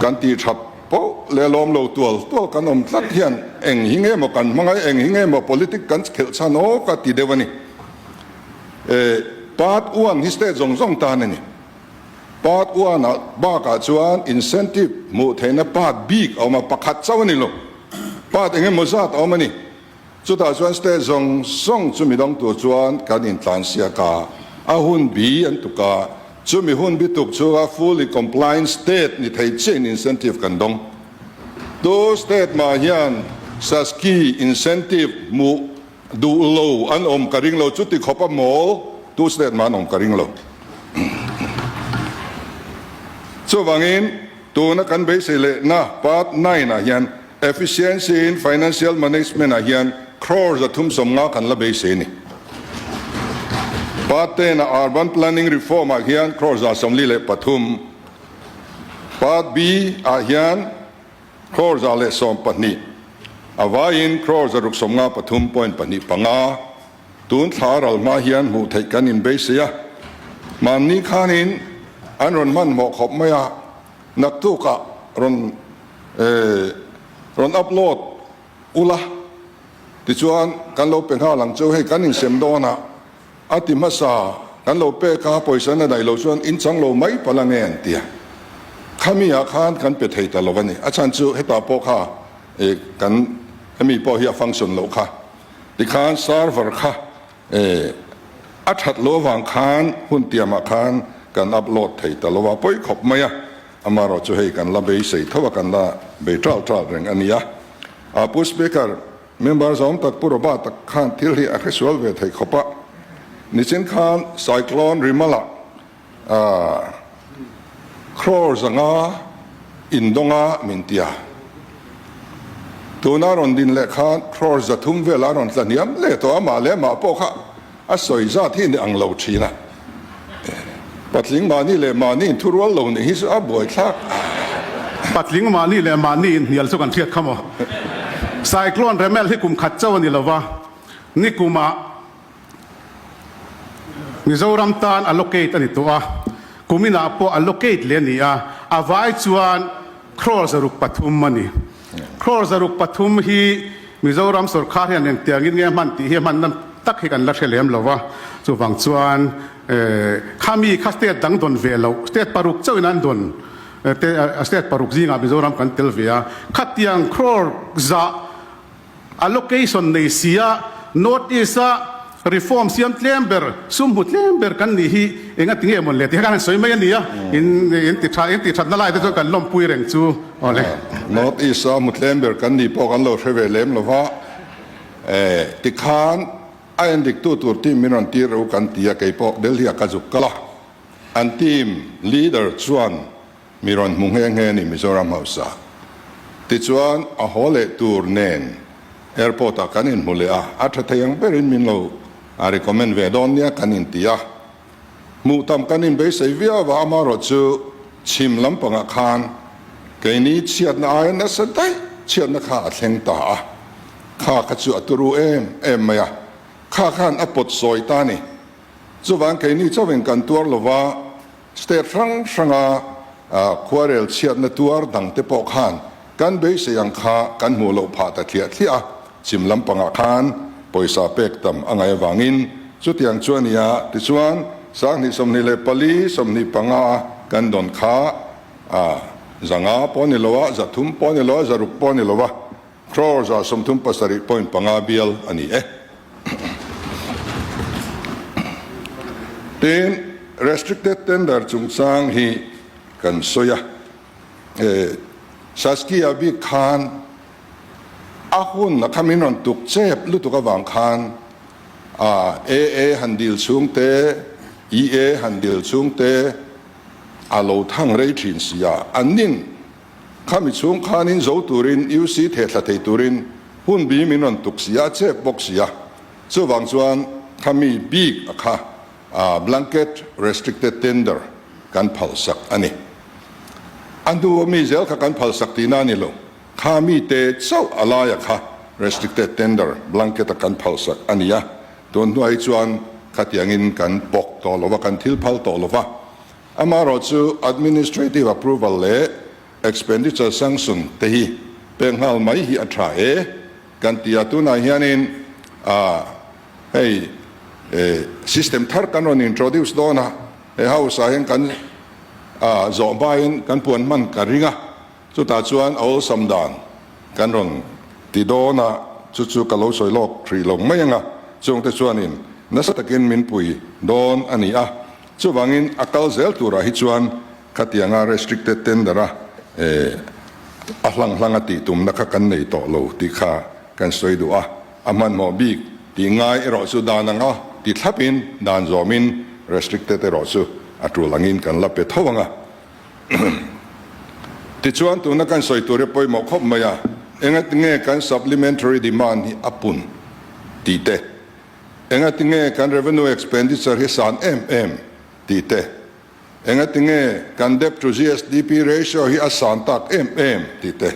Kan tih that poh leh lawm lo tual tual kan awm tlat hian eng hi nge maw kan hmang a, eng hi nge maw politic kan khelh chhan awk a ti deuh a ni. Part one hi state zawng zawng tan a ni. Part one ah bakah chuan incentive hmuh theihna part bik a awm a, pakhat chauh a ni lo. Part eng emaw zat a awm a ni. Chutah chuan state zawng zawng chumi dang tur chuan kan intlansiak a, a hun bi an tuk a, chumi hun bi tuk chhunga fully compliant state ni thei chiahin incentive kan dawng. Tu state mah hian SASCI incentive hmuh duh lo an awm ka ring lo, chuti khawp a mawl tu state mah an awm ka ring lo. Chuvangin tuna kan beisei lehna part nine ah hian Efficiency in Financial Management ah hian crore 350 kan la beisei a ni. Part ten ah Urban Planning Reform ah hian crore 143, Part B ah hian crore 112, a vaiin crore 693.25. Tun thla ral hma hian hmuh theih kan inbeisei a, mahni khanin an rawn hmanhmawh khawp mai a, naktukah rawn Rawn upload ula tichuan kan lo pe nghal ang chu, hei kan insem dawn a, a ti hmasa kan lo pek a, pawisa na daih lo chuan in chang lo mai palh ange an ti a, khami ah khan kan pe thei ta lo a ni, a chhan chu hetah pawh kha kan hemi pawh hi a function loh kha, tikhan server kha a that loh avang khan hun tiamah khan kan upload thei ta lo a, pawi khawp mai a. Amaherawh chu hei kan la beisei tho a, kan la bei ṭal ṭal reng a nia. A Pu Speaker, member zawng tak Pu Robert tak khan thil hi a hresual ve thei khawp a. Nichin khan Cyclone Rimala crore 500 indawnga min ti a. Tuna rawn din leh khan crore 300 vel a rawn tla hniam leh tawh a, mah leh mah pawh kha A sawi zat hi ni ang lo thin a, patling mahni leh mahni in thurual lo nih hi chu a buaithlak. Patling mahni leh mahni in hnial chu kan hriat kha maw? Cyclone Remal hi kum khat chauh a ni lova, nikumah Mizoram tan allocate a ni tawh a, kuminah pawh allocate leh a ni a, a vai chuan crore 603 a ni. Crore 603 hi Mizoram sorkar hian engtiangin nge hman tih hi a hmanna tak hi kan la hre lem lo va, chuvang chuan khami kha state dang dawn ve loh, state paruk chauhin an dawn te, state paruk zingah Mizoram kan tel ve a, khatiang crore zah Allocation nei sia North East a reform siam tlem ber, sum hmu tlem ber kan nih hi enga ti nge mawn le tih kha kan han sawi mai a ni a, in in ti tha in ti thatna lai te chuan kan lawmpui reng chu aw le. North East a hmu tlem ber kan nih pawh kan lo hre ve lem lo va, tikhan a endiktu tur team min rawn tir reuh kan ti a, keipawh Delhi ah ka zuk kal a, an team leader chuan Mi rawn hmu nghe nghe ni Mizoram hausa. Tichuan a haw leh tur nen airport ah kan inhmu leh a, a tha thei ang berin min lo a recommend ve dawn nia kan inti a. Hmuh tam kan inbeisei viau a, amaherawh chu chhim lampangah khan keini chhiatna aia nasa daih chhiatna kha a thleng ta a, kha kha chu a turu em em mai a, kha khan a pawt sawi ta a ni. Chuvang keini chauhin kan tuar lova, State hrang hranga khuarel chhiatna tuar dangte pawh khan kan beisei ang kha kan hmuh loh phah ta thliah thliah a, chim lampangah khan pawisa pek tam a ngaih avangin chutiang chu a ni a, tichuan 2024, 25 kan dawn kha 500 pawh a ni lo a, 300 pawh a ni lo a, 600 pawh a ni lo a. Crore 37.5 bial a ni e. Tin, restricted tender chungchang hi kan sawi a, Saskia bik khan a hun a kha min rawn tuk chep lutuk avang khan AA han dil chhung te, EA han dil chhung te a lo thang rei thin si a, an nin Khami chhung khanin zo turin UC thehthla thei turin hun bi min rawn tuk si a, chep bawk si a. Chuvang chuan khami bik a kha blanket restricted tender kan phalsak a ni. A hnu a mi zel kha kan phalsak tihna a ni lo. Kha mi te chauh a laia kha restricted tender blanket a kan phalsak a ni a. Tun hnuai chuan khatiangin kan pawk tawh lo va, kan thil phal tawh lo va. Amaherawhchu administrative approval leh expenditure sanction te hi pek nghal mai hi a tha e kan ti a. Tunah hianin hei system thar kan rawn introduce dawn a, he house ah hian kan zawh hmain kan puan hman ka ring a. Chutah chuan a awlsam dan kan rawn ti dawn a, chu chu ka lo sawi lawk hrih lo mai ang a, chungte chuanin nasa takin min pui dawn a ni a, chuvangin a kal zel turah hi chuan khatianga restricted tender a a hlang hlang a tih tumna kha kan nei tawh lo tih kha kan sawi duh a, a hmanhmawh bik tih ngai erawh chu dan anga ti thlapin dan zawmin restricted erawh chu a tul angin kan la pe tho ang a. Tichuan tuna kan sawi tur hi pawimawh khawp mai a, engatinge kan supplementary demand hi a pun tih te, engatinge kan revenue expenditure hi san em em tih te, engatinge kan debt to GSDP ratio hi a san tak em em tih te,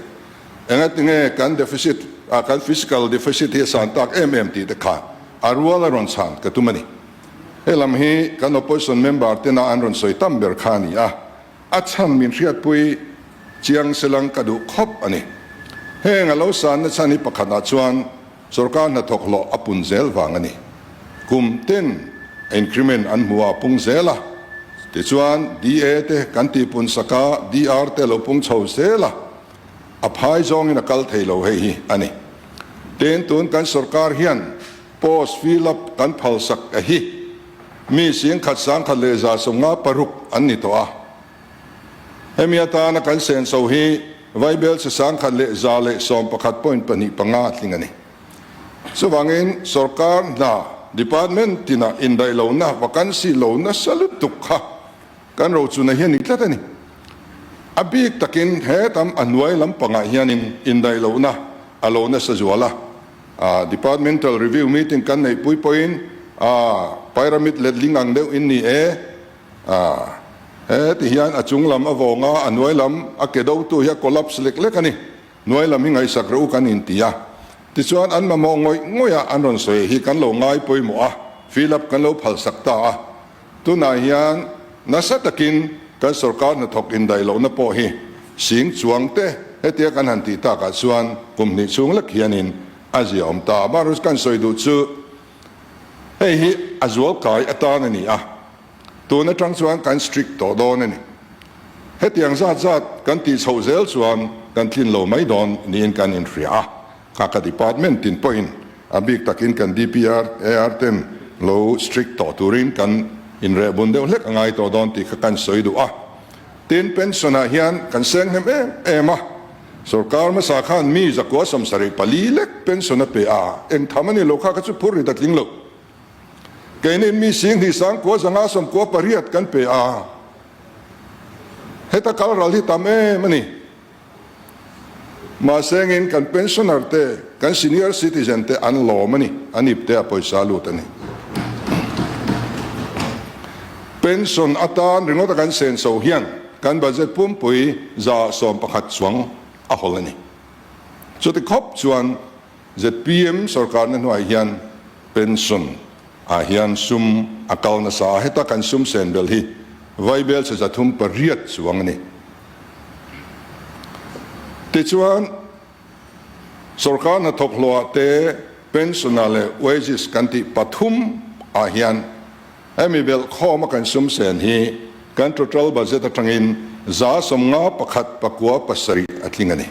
engatinge kan deficit kan fiscal deficit hi a san tak em em tih te kha a rual a rawn chhan ka tum a ni. He lam hi kan opposition member tena an rawn sawi tam ber kha a ni a, a chhan min hriatpui chiang selang ka duh khawp a ni. Heng a lo sanna chhan hi pakhatah chuan sorkar hnathawk hlawh a pun zel vang a ni. Kum ten increment an hmu a pung zel a, tichuan DA te kan tihpun sak a, DR te a lo pung chho zel a, a phai zawngin a kal thei lo hei hi a ni. Tin, tun kan sorkar hian Post fill up kan phalsak a hi mi 10,000 156 an ni tawh a. Hemi atana kan senso hi Vaibelchhe 1,111.25 a tling a ni. Chuvangin sorkar hna department tinah indaih lohna vacancy lo nasa lutuk kha kan rochuna hi a ni tlat a ni. A bik takin he tam a hnuai lampangah hianin indaih lohna a lo nasa zual a. Departmental review meeting kan neih pui pawhin pyramid letling ang deuh in ni e. He ti hian a chung lam a vawng a, a hnuai lam a ke dotu hi a collapse lek lek a ni. Hnuai lam hi ngaihsak rawh u kan inti a. Tichuan an mamawh ngawih ngawih a an rawn sawi hi kan lo ngai pawimawh a, fill up kan lo phalsak ta a. Tunah hian nasa takin kan sorkar hnathawk indaih lohna pawh hi sing chuang te hetia kan han tih takah chuan kum hnih chhung lek hianin a zia awm ta. Amaherawhchu kan sawi duh chu hei hi a zual kai atan a ni a, tun atang chuan kan strict tawh dawn a ni. Hetiang zat zat kan tih chhoh zel chuan kan tlin lo mai dawn niin kan inhria a. Kha ka department tin pawhin a bik takin kan DPR, AR ten lo strict tawh turin kan inrehbun deuh hlek a ngai tawh dawn tih kha kan sawi duh a. Tin, pension ah hian kan seng hnem em em a, sorkar hmasa khan mi zakua 74 lek pension a pe a, eng tham a ni lo kha kha chu phur rit a tling lo. Keinin mi 10,000 598 kan pe a, heta kal ral hi tam em a ni. Mahsengin kan pensioner te, kan senior citizen te an lawm a ni, an ip te a pawisa lut a ni. Pension atan ringawt a kan senso hian kan budget pumpui 111 chuang a hawl a ni. Chuti khawp chuan zpm sorkarna hnuai hian pension ah hian sum a kal nasa a, heta kan sum sen bel hi vaibelchhe 308 chuang a ni. Tichuan, sorkar hnathawk hlawhah te pension ah leh wages kan tih pathum ah hian hemi belh khawm a kan sum sen hi kan total budget atangin 51.97 a tling a ni.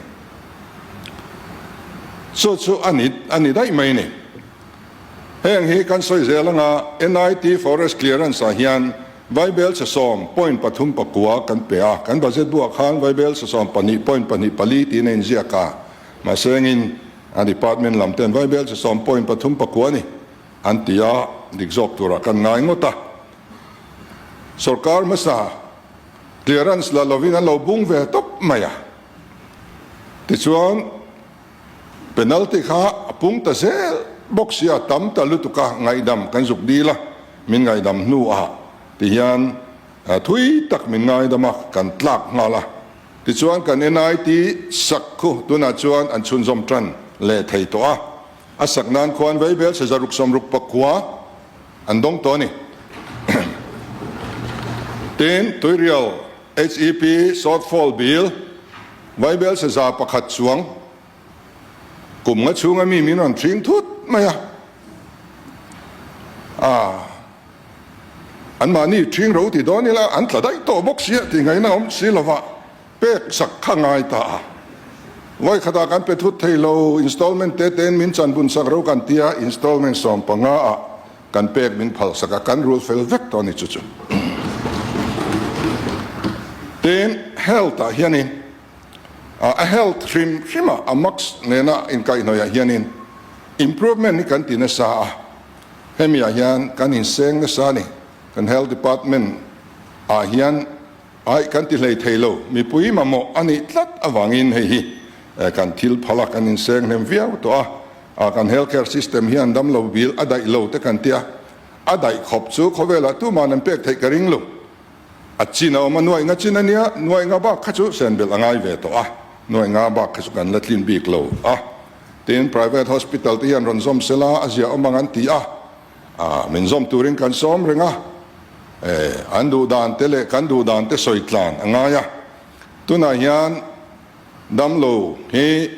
Chu chu a ni a ni daih mai a ni. Heng hi kan sawi zel anga NIT Forest Clearance ah hian Vaibelchhe 7.39 kan pe a, kan budget buah khan Vaibelchhe 12.24 tiin a inziak a, mahse engin a department lam ten Vaibelchhe 7.39 a ni an ti a, dik zawk turah kan ngai ngawt a. Sorkar hmasa clearance la lovin an lo bung ve tawp mai a, tichuan Penalty kha a pung ta zel bawk sia, tam ta lutuk a ngaihdam kan zuk dil a, min ngaihdam hnu ah ti hian thui tak min ngaidam a, kan tlak nghal a. Tichuan kan NIT sak khu tunah chuan an chhunzawm tan leh thei tawh a, a sak nan khuan vaibel chhe 669 an dawng tawh a ni. Tin, Tuirial HEP shortfall bill. Vaibel saza pakhat chuang kum nga chhunga mi min rawn thing thut mai a. Aa. Anmahni thing ro ti dawn ila an tla daih tawh bawk sia tih ngaihna awm si lova pek sak kha ngai ta a. Vawi khatah kan pe thut thei lo, installment te tein min chanbun sak ro kan tia, installment 15 ah kan pek min phal sak a, kan rul fel vek tawh a ni chu chu. Tin, health ah hianin a health hrim hrim ah a max nena inkaihhnawih ah hianin improvement hi kan ti nasa a, hemi ah hian kan inseng nasa a ni. Kan health department ah hian Aih, kan ti hlei thei lo. Mipui mamawh a nih tlat avangin hei hi kan thil phal a, kan inseng hnem viau tawh a. Kan health care system hian damlo bil a daih lo te kan tia, a daih khawp chu khawvelah tuman an pek theih ka ring lo. A chin a awm a, nuaih nga chin a nia, nuaih nga bak kha chu sen belh a ngai ve tawh a, nuaih nga bak kha chu kan la tlin bik lo a. Tin, private hospital te hian rawn zawm sela a zia awm ang an ti a. A, min zawm turin kan sawm reng a, e, an duh dan te leh kan duh dan te sawi tlan a ngai a. Tunah hian damlo hi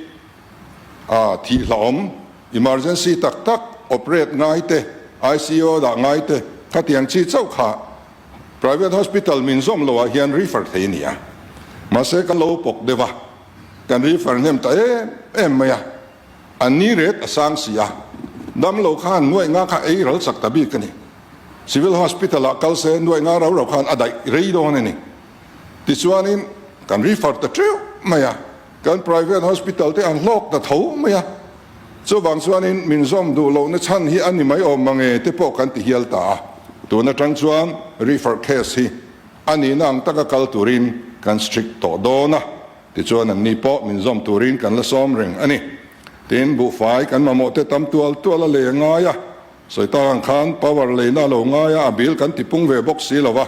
a thih hlauhawm, emergency tak tak operate ngai te, ICU dah ngai te, khatiang chi chauh kha private hospital min zawm loh ah hian refer thei a ni a. Mahse kan lo pawk deuh a, kan refer hnem ta em em mai a. An ni ret a sang si a, dam lo khan nuaih nga kha ei ral chak ta bik a ni. Civil Hospital ah kal se nuaih nga rau rau khan a daih rei dawn a ni. Tichuanin kan refer ta teuh mai a, kan private hospital te an hlawk ta tho mai a. Chuvang chuanin min zawm duh lohna chhan hi a ni mai awm mange te pawh kan ti hial ta a. Tun atang chuan refer case hi a nihna ang taka kal turin kan strict tawh dawn a. Tichuan anni pawh min zawm turin kan la sawm reng a ni. Tin, buhfai kan mamawh te tam tual tual a lei a ngai a, sawi tak ang khan power leina a lo ngai a, a bill kan ti pung ve bawk si lo va.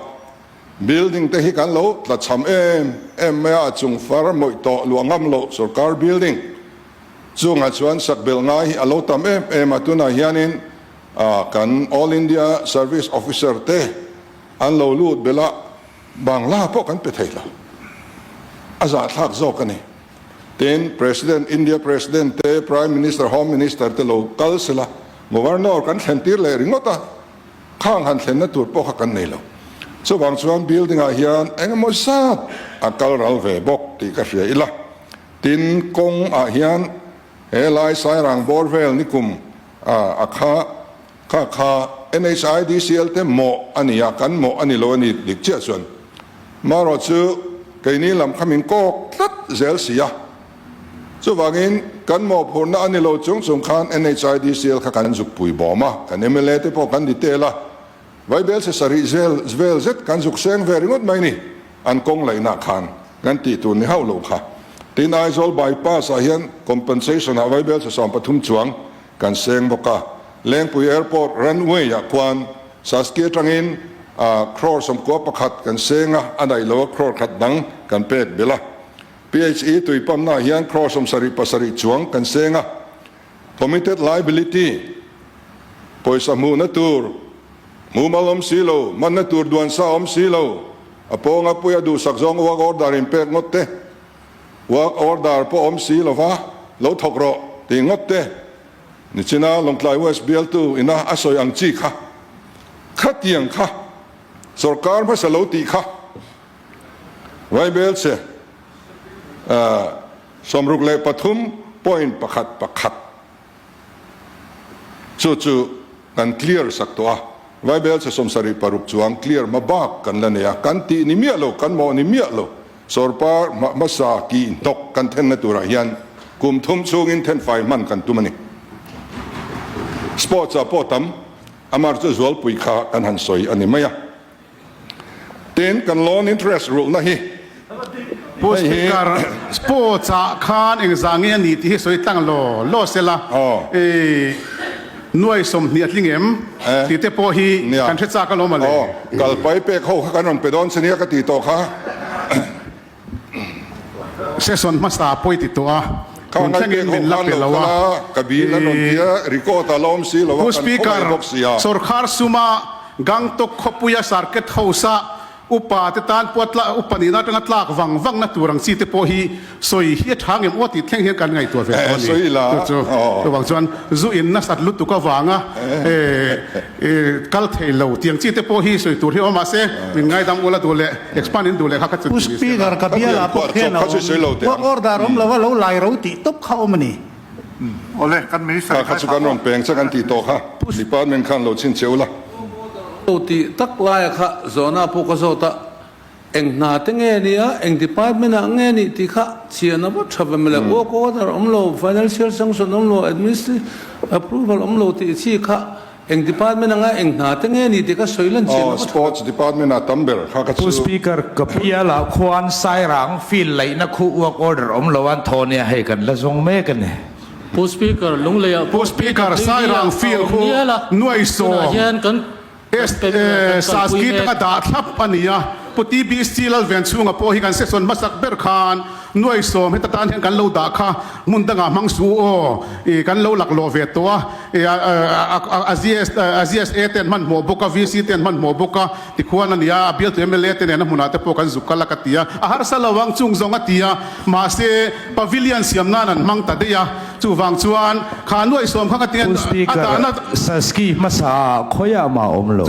Building te hi kan lo tla cham em em mai a, a chung far mawih tawh luah ngam loh sorkar building chungah chuan sak belh ngai hi a lo tam em em a, tunah hianin kan All India Service Officer te an lo lut belh a, Bangla pawh kan pe thei lo. A zahthlak zawk a ni. Tin, President, India President te, Prime Minister, Home Minister te lo kal sela, Governor kan thlen tir leh ringawt a, khang han thlenna tur pawh kha kan nei lo. Chuvang chuan building ah hian eng emaw zat a kal ral ve bawk tih ka hria ila. Tin, kawng ah hian he lai Sairang bawr vel nikum a kha Kha kha NHIDCL te mawh a ni a, kan mawh a ni lo a ni dik chiah chuan. Marawh chu keini lam kha min kawk tlat zel si a. Chuvangin kan mawhphurhna a ni lo chung chung khan NHIDCL kha kan zuk pui bawm a, kan mla te pawh kan detail a, Vaibel se sarih zel vel zet kan zuk seng ve ringawt mai ni, an kawng laihna khan kan tih tur ni hauh lo kha. Tin Aizawl bypass ah hian compensation ah Vaibel se 13 chuang Kan seng bawk a, Lengpui Airport runway ah khuan Saski atangin crore 91 kan seng a, a daih lo a crore khat dang kan pek belh a. PHE tui pump-na ah hian crore 77 chuang kan seng a. Committed liability, pawisa hmuhna tur mumal awm si lo, manna tur duan sa awm si lo, a pawnga puia duhsak zawng work order in pek ngawt te, Work order pawh awm si lova, lo thawk rawh tih ngawt te nichina Lawngtlai West bialtu ina a sawi ang chi kha, khatiang kha sorkar hmasa lo tih kha Vaibel che 63.11. Chu chu kan clear sak tawh a, Vaibel chhe 76 chuang clear hma bak kan la nei a, kan tih ni miah lo, kan mawh ni miah lo, sawrpar hma hmasa kih hnawk kan thenna turah hian kum thum chhungin thenfai hman kan tum a ni. Sports ah pawh tam, amar chu zualpui kha kan han sawi a ni mai a. Tin, kan loan interest rulhna hi Pu hei hi. Speaker, sports ah khan engzah nge a ni tih hi sawi tlang law law sela, i nuai 20 a tling em tih te pawh hi kan hre chak alawm a le. Aw, kalpai pek ho kha kan rawn pe dawn che nia ka ti tawh kha. Session hmasa pawi ti tawh a, tun thlengin min la pe lo a. Pu Speaker, sawrkhar suma Gangtok khawpuia Circuit House-a. Upa te tan pawh tla upa nihna atanga tlak vang vangna tur ang chi te pawh hi sawi hi a tha ngem aw tih thleng hian kan ngaihtuah ve tawh a ni. Chu chu chuvang chuan zu in nasat lutuk avanga kal thei lo tiang chi te pawh hi sawi tur hi awm mahse min ngaidam ula duh leh expand in duh leh kha kha chu Pu Speaker ka bialah pawh khian a awm. Work order awm lova lo lai ro tih tawp kha awm a ni. Awle, kan Minister Kha kha chu kan rawn peng che kan tih tawh kha, Department khan lo chhin che ula. Lo tih tak laia kha zawhna pawh ka zawt a, eng hna te nge nia, eng department ah nge nih tih kha chian a va tha ve mawle, work order awm lo, financial sanction awm lo, administrative approval awm lo tih chi kha Eng department anga eng hna te nge ni tih ka sawi lan chian a va tha. Sports department ah tam ber kha ka chu. Pu Speaker, ka pialah khuan Sairang field laihna khu work order awm lo an thaw nia hei kan la zawng mek a ni. Pu Speaker, Lungleiah Pu pawh Speaker, PWD ah Sairang a field awm khu nial a, nuai tunah sawm hian kan kan pe kan kalpui Saski mek. taka dah thlap a ni a. Pu TBC Lalvenchhunga pawh hi kan session hmasak ber khan nuai sawm heta tan hian kan lo dah kha hmun dangah hmang suh u aw, ih kan lo laklawh ve tawh a. A GSA te an hmanhmawh bawk a, VC te an hmanhmawh bawk a, tikhuan a ni a, a bialtu mla te nena hmunah te pawh kan zuk kal a ka ti a, a harsa lo ang chung zawng a ti a, mahse pavilion siam nan an hmang ta daih a, chuvang chuan kha nuaihsawm kha ka ti a, Pu a Speaker, dahna. Saski hmasa ah khawiah mah awm lo.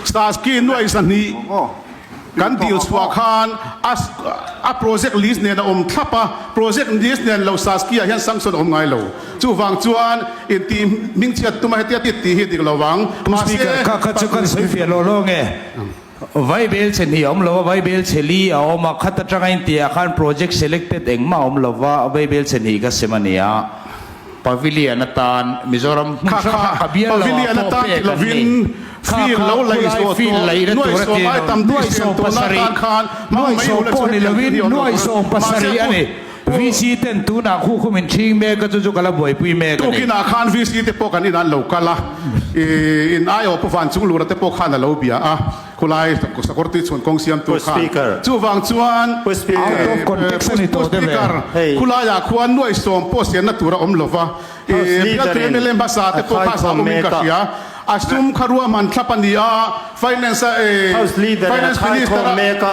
Saski nuai 2 kan dil chhuah khan a project list nen a awm thlap a, project list nen lo Saski ah hian sanction a awm ngai lo. Chuvang chuan intih hmingchhiat tuma hetia tit tih hi dik lo vang. Pu Speaker, kha kha chu kan sawi fiah lawh lawh nge? Vaibel chhe hnih a awm lo a, vaibel chhe li a awm a, khat atanga intih ah khan project selected engmah a awm lo va, vaibel chhe hnih ka sem a ni a. Pavilion atan Mizoram hmun Kha hrang kha hrang ka bial lo ah Pavilion pawh atan ti pek an lovin ni. Kha field kha lo laih khulai zawh field tawh laihna nuai tur a sawm ti ai lo. tam tih Nuai siam sawm tawhna pasarih atan khan hmang nuai mai sawm ula pawh chu ni hetiang lovin thil hi awm lo nuai tur a sawm mahse pasarih a pu ni. pu VC ten tunah khu khu min ṭhing mek a chu chu ka la buaipui mek a ni. Tukinah khan VC te pawh kan inah an lo kal a, ih in aiawh Pu Vanchunglura te pawh khan a lo bia a. Khulai sakawr tui chhun kawng siamtu Pu khan Speaker. chuvang chuan Pu Speaker. Out of context a ni Pu tawh deuh e. Speaker Hei. khulaiah khuan nuai sawm pawh sianna tur a awm lova, House ih Leader bialtu in mla hmasa te a pawh kha khaikhawm zah awmin ka mek a. hria. A sum kha ruahman thlap a ni a, Finance a eh House Leader in a Finance Minister khaikhawm a mek a.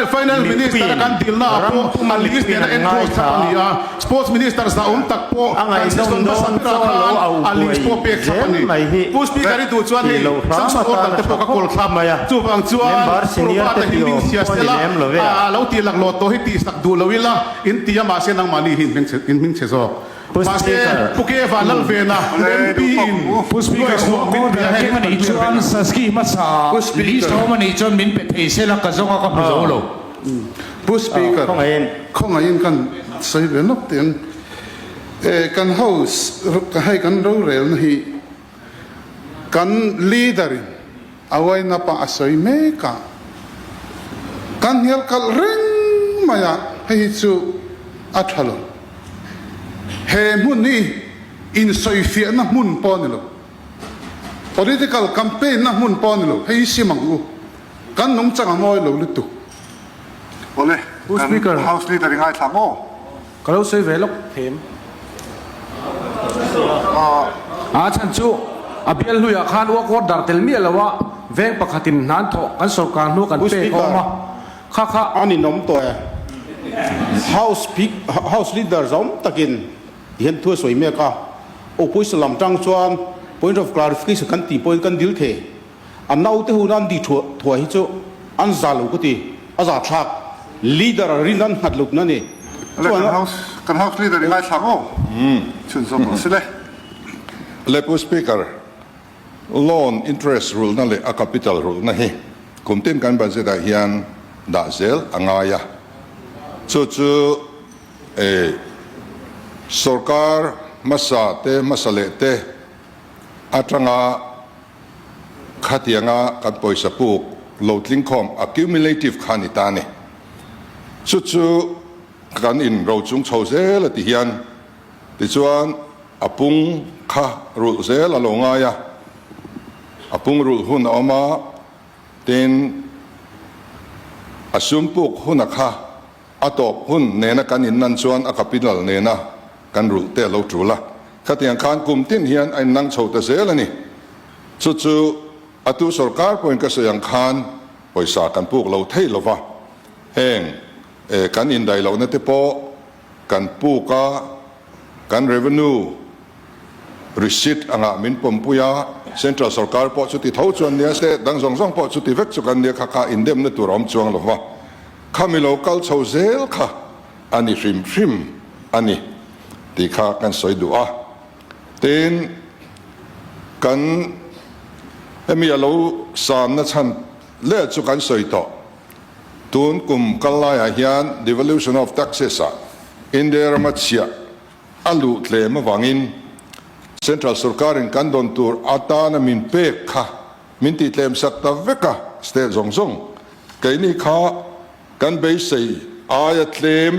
Finance Minister a Mipuiin kan dilna ah ram pawh puma a list mipuiin nena an enclose thlap a ni ngaithla. a. Sports Minister zah awm tak pawh A kan ngaihnawm session hmasa dawn berah chaw lo khan au a list buai pawh pek thlap a zel ni. mai hi Pu Speaker i duh chuan tih hei loh hram sanction atan order a te tha pawh ka khawp kawl thlap. mai a. Chuvang chuan Member Pu senior Robert te a hi tih hming awm chhia pawh a ni sela lem lo ve a. a lo tih laklawh tawh hi tih sak duh lo ila in ti a mahse nangmahni hi in hming chhe zawk. Pu Mahse Speaker. Pu Keva Lalvena MP in Pu Speaker, nuai sawm min work pe a order hei keng a kan nih clear chuan vek ang. Saski hmasa Pu list Speaker. awm a nih chuan min pe thei sela ka zawng a ka hmu zo lo. Pu Speaker. Khawngaihin. Khawngaihin kan sawi ve nawk teh ang. E, kan House, hei kan rorelna hi kan Leader in a uainap a a sawi mek a, kan hnial kalh reng mai a, hei hi chu a tha lo. He hmun hi insawifiahna hmun pawh a ni lo, political campaign na hmun pawh a ni lo, hei hi sim ang u, kan nungchang a mawi lo lutuk. Awle, Pu kan Speaker. House Leader i ngaithla maw? Ka lo sawi ve lawk them. A chhan chu a bial hluiah khan work order tel miah lo a, veng pakhatin hnan thawh kan sorkar hnu kan pek a awm a, kha kha. A ninawm tawh e. House House Leader zawm takin tihian thu a sawi mek a, Opposition lam tang chuan point of clarification kan tih pawhin kan dil thei. A naute hun an di thuai hi chu an za lo ka ti, a za thlak. Leader a rin an nghat lohna a ni. Le kan house kan house leader i ngaithla maw? Chhunzawm rawh si le. Le Pu Speaker, loan interest rulhna leh a capital rulhna hi kum tin kan budget ah hian dah zel a ngai a. Chu chu sorkar hmasa te hmasa leh te atanga Khatianga kan pawisa puk lo tlingkhawm accumulative kha ni ta ni. Chu chu kan in ro chung chho zel a ti hian tichuan a pung kha rulh zel a lo ngai a, a pung rulh hun a awm a, tin a sum puk huna kha A tawp hun nena kan innan chuan a capital nena kan rulh te a lo tul a. Khatiang khan kum tin hian a innang chho ta zel a ni. Chu chu a tu sorkar pawhin ka sawi ang khan pawisa kan puk lo thei lo va, heng kan indaih lohna te pawh kan puk a, kan revenue receipt angah min pawmpui a, central sorkar pawh chuti tho chuan nia, state dang zawng zawng pawh chuti vek chu kan nia kha kha indemna tur a awm chuang lo va, khami lo kal chho zel kha a ni hrim hrim a ni tih kha kan sawi duh a. Tin, kan hemi a lo sanna chhan leh chu kan sawi tawh. Tun kum kal laiah hian devolution of taxes ah India rama chhiah a luh tlem avangin Central sorkarin kan dawn tur atana min pek kha min tih tlem sak ta vek a, state zawng zawng keini kha kan beisei aia tlem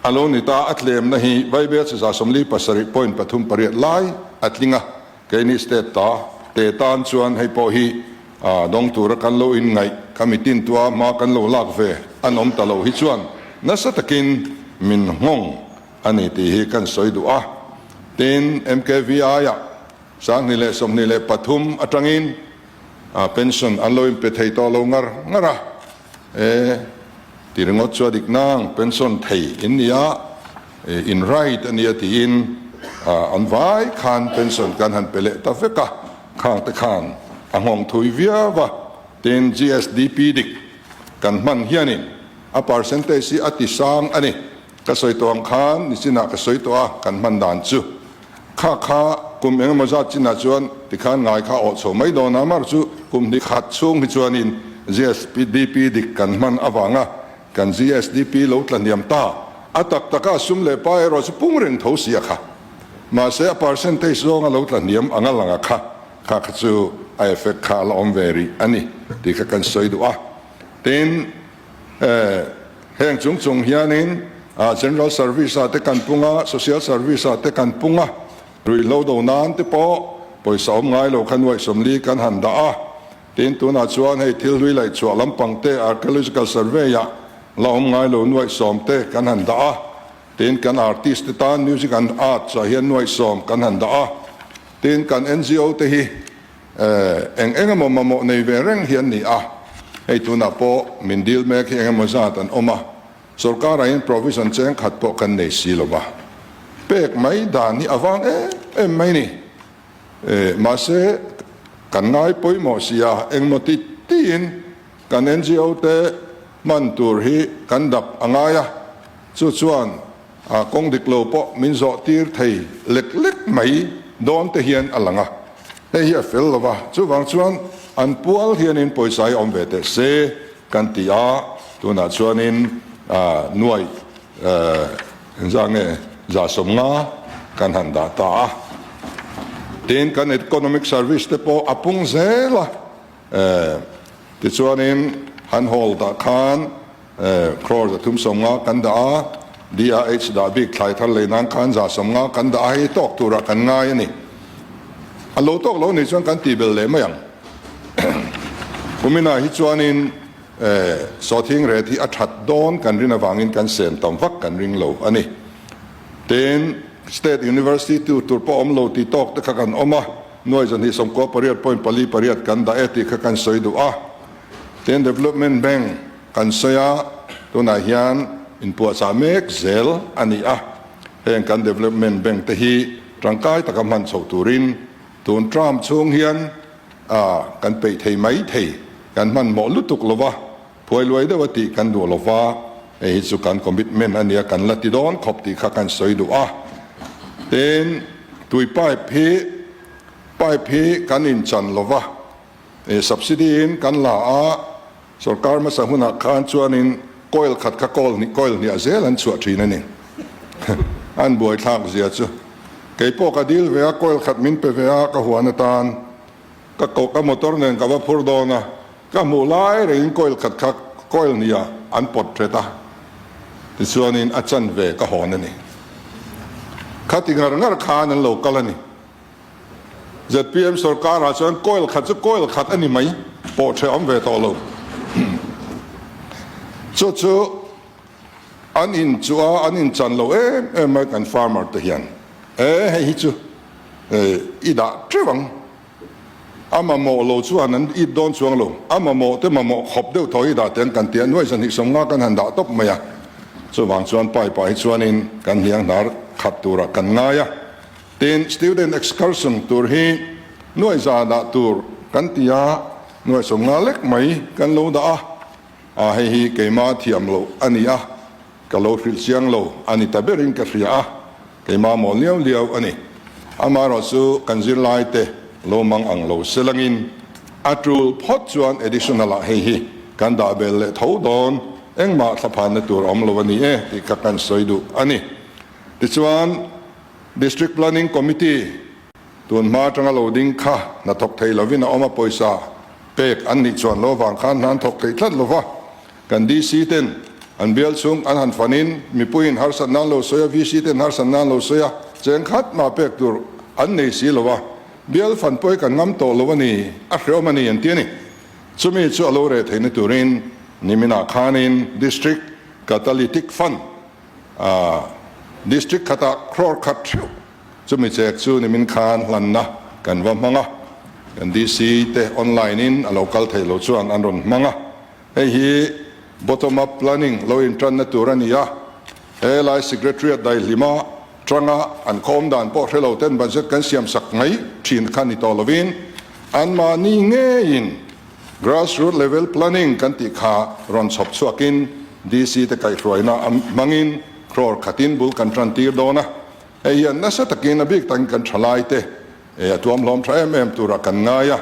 A lo ni ta, a tlemna hi Vaibel chiza 47 point 3 8 lai a tling a, keini state ta te tan chuan hei pawh hi dawng tura kan lo inngaih ka mitin tua hma kan lo lak ve an awm ta lo hi chuan nasa takin min nghawng a ni tih hi kan sawi duh a. Tin, MKVI-ah 2023 atangin pension an lo inpe thei tawh lo ngar ngar a, E, ti ringawt chu a dik nang, pension thei in nia, in right a nia tiin an vai khan pension kan han pe leh ta vek a, khang te khan a nghawng thui viau a, tin GSDP dik kan hman hianin a percentage hi a ti sang a ni. Ka sawi tawh ang khan nichinah ka sawi tawh a, kan hman dan chu kha kha kum eng emaw zat chinah chuan tikhan ngai kha awh chho mai dawn a, mar chu kum hnih khat chhung hi chuanin GSDP dik kan hman avanga kan GSDP lo tla hniam ta a tak taka sum leh pa erawh chu pung reng tho si a kha. Mahse a percentage zawnga lo tla hniam anga lang a kha kha kha chu a effect kha a la awm ve rih a ni tih kha kan sawi duh a. Tin. Heng chung chung hianin General Service ah te kan pung a, Social Service ah te kan pung a, ruihhlo do nan te pawh pawisa awm ngai lo kha nuaih 40 kan han dah a. Tin, tunah chuan hei thil hlui laih chhuah lampang te Archaeological Survey ah la awm ngai lo nuaih 10 te kan han dah a. Tin, kan artist te tan Music and Arts ah hian nuaih 10 kan han dah a. Tin, kan NGO te hi Eng eng emaw mamawh nei ve reng hi an ni a, hei tunah pawh min dil mek hi eng emaw zat an awm a, sorkarah hian provision cheng khat pawh kan nei si lo va, pek mai dan hi a vang em em mai ni. Mahse, kan ngai pawimawh si a, engmaw ti tiin kan NGO te hman tur hi kan dap a ngai a, chu chuan A kawng dik lo pawh min zawh tir thei lek lek mai dawn te hian a lang a, hei hi a fel lo va, chuvang chuan an pual hianin pawisa hi awm ve teh se kan ti a, tunah chuanin nuaih engzah nge 150 kan han dah ta a, tin kan economic service te pawh a pung zel a, tichuanin han hawl dah khan Crore 350 kan dah a, DRH dah bik thlai thar lei nan khan 150 kan dah a, hei tawk turah kan ngai a ni. A lo tawk lo nih chuan kan tih belh leh mai ang. Kuminah hi chuanin sawthing ret hi a that dawn kan rin avangin kan sem tam vak kan ring lo a ni. Tin, State University tu tur pawh awm lo tih tawk te kha kan awm a, nuai 298 point pali pariat kan dah e tih kha kan sawi duh a. Tin, Development Bank kan sawi a, tunah hian inpuahchah mek zel a ni a, heng kan Development Bank te hi tangkai taka hman chho turin tun term chhung hian kan peih thei mai thei, kan hmanhmawh lutuk lo va, phuai luai deuh a tih kan duh lo va, hei hi chu kan commitment a nia kan la ti dawn khawp tih kha kan sawi duh a. Tin, tui pipe hi pipe hi kan inchan lo va. Subsidy in kan la a, sorkar hmasa hunah khan chuanin coil khat kha coil hnih coil hniah zel an chhuah thin a ni. An buaithlak zia chu. Kei pawh ka dil ve a, coil khat min pe ve a, ka huan atan ka koh ka motor nen ka va phur dawn a, ka hmuh lai rengin coil khat kha coil hniah an pawt thet a, tichuanin a chanve ka hawn a ni. Khati ngar ngar khan an lo kal a ni. Zpm sorkarah chuan coil khat chu coil khat a ni mai, pawh ṭheh awm ve tawh lo. Chu chu an in chu a, an inchan lo em em mai kan farmer te hian. E hei hi chu i dah ṭeuh ang. A mamawh lo chuan an it dawn chuang lo. A mamawh te mamawh khawp deuh thaw hi dah teh ang kan ti a, nuai 2 50 kan han dah tawp mai a. Chuvang chuan pipe ah hi chuanin kan hniang hnar khat turah kan ngai a. Tin, student excursion tur hi nuai za dah tur kan ti a, nuai 50 lek mai kan lo dah a. A hei hi keimah thiam loh a ni a, ka lo hrilh chiang lo a ni ta berin ka hria a, keimah mawl liau liau a ni. Amaherawh chu kan zirlai te lo mang ang lo se langin a tul phawt chuan additional ah hei hi kan dah bel leh tho dawn, engmah thlaphanna tur a awm lo a ni e tih kha kan sawi duh a ni. Tichuan District Planning Committee Tun hma atanga lo ding kha hna thawk thei lovin a awm a, pawisa pek an nih chuan lo vang khan hna an thawk thei tlat lova, kan DC ten an bial chhung an han fanin mipuiin harsatna an lo sawi a, VC ten harsatna an lo sawi a, cheng khat mah pek tur an nei si lo a, bial fan pawi kan ngam tawh lo a ni, a hreawm a ni an ti a ni. Chumi chu a lo reh theihna turin niminah khanin District Catalytic Fund, District khatah crore khat theuh Chumi chek chu nimin khan hlanna kan va hmang a, kan DC te online in a lo kal theih loh chuan an rawn hmang a. Hei hi bottom up planning lo intanna tur a ni a, he lai Secretariat daihlima tanga an khawm dan pawh hre lo ten budget kan siam sak mai thin kha ni tawh lovin anmahni ngeiin grassroot level planning kan tih kha rawn chhawp chhuakin DC te kaihhruaina hmangin crore khatin bul kan tan tir dawn a. Hei hian nasa takin a bik takin kan thalai te a tuam hlawm tha em em turah kan ngai a,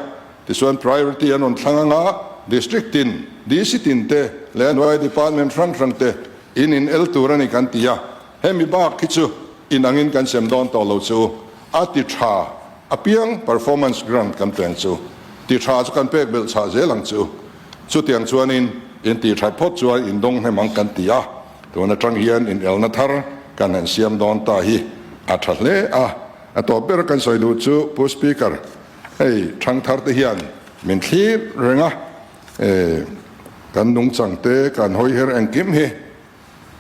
tichuan priority an rawn thlang anga District tin, DC tin te leh a hnuaia department hrang hrang te in in el tur a ni kan ti a, hemi bak hi chu in angin kan sem dawn tawh lo chu a ti tha apiang performance grant kan peng chu ti tha chu kan pek belh chhah zel ang chu, chutiang chuanin in tih that phawt chuan in dawng hnem ang kan ti a. Tun atang hian inelna thar kan han siam dawn ta hi a tha hle a, a tawp ber kan sawi duh chu Pu Speaker, hei thangthar te hian min thlir reng a, e kan nungchang te kan hawi her engkim hi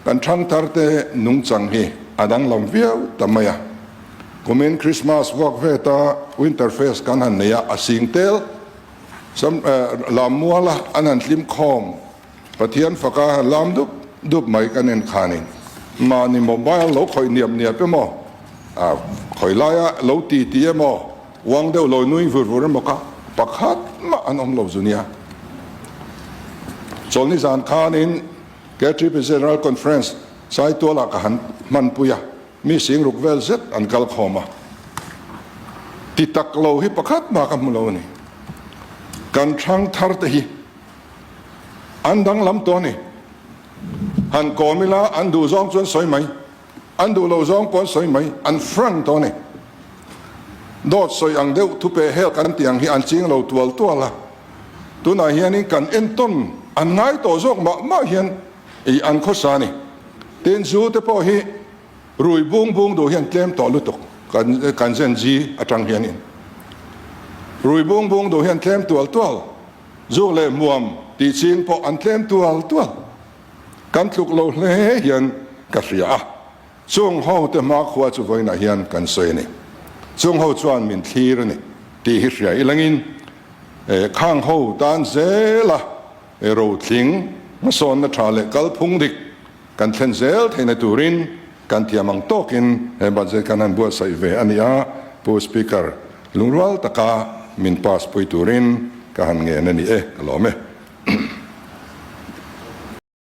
kan thangthar te nungchang hi a danglam viau ta mai a. Kumin Christmas vuak veta Winter Fest kan han nei a, a sing tel sam lammuala an han hlim khawm Pathian faka han lam dup dup mai kan en khanin mahni mobile lo khawih niap niap emaw, a khawi laia lo ti ti emaw, uang deuh lo nui vur vur emaw kha pakhat mah an awm lo zu nia. Chawlhni zan khanin KTP General Conference Saitualah ka han hmanpui a, mi singruk vel zet an kal khawm a, ti tak lo hi pakhat mah ka hmu lo a ni. Kan thlang thar te hi An danglam tawh a ni. Han kawm ila an duh zawng chu an sawi mai, an duh lo zawng pawh an sawi mai, an frank tawh a ni. Dawt sawi ang deuh thupe hel kan tih ang hi an ching lo tual tual a, tunah hianin kan entawn an ngai tawh zawk mah mah hian ih an khawsa a ni. Tin, zu te pawh hi rui bung bung duh hian tlem tawh lutuk kan kan Gen Z atang hianin rui bung bung duh hian tlem tual tual. Zuk leh hmuam tih ching pawh an tlem tual tual. Kan tluk lo hle hian ka hria a, chung ho te hmakhua chu vawiinah hian kan sawi a ni. Chung ho chuan min thlir a ni tih hi hria ilangin khang ho tan zela rothling hmasawnna tha leh kalphung dik kan thlen zel theihna turin kan thiam ang tawkin he budget kan han buatsaih ve a ni a, Pu Speaker, lungrual taka min pass pui turin ka han ngen a ni e, ka lawm e.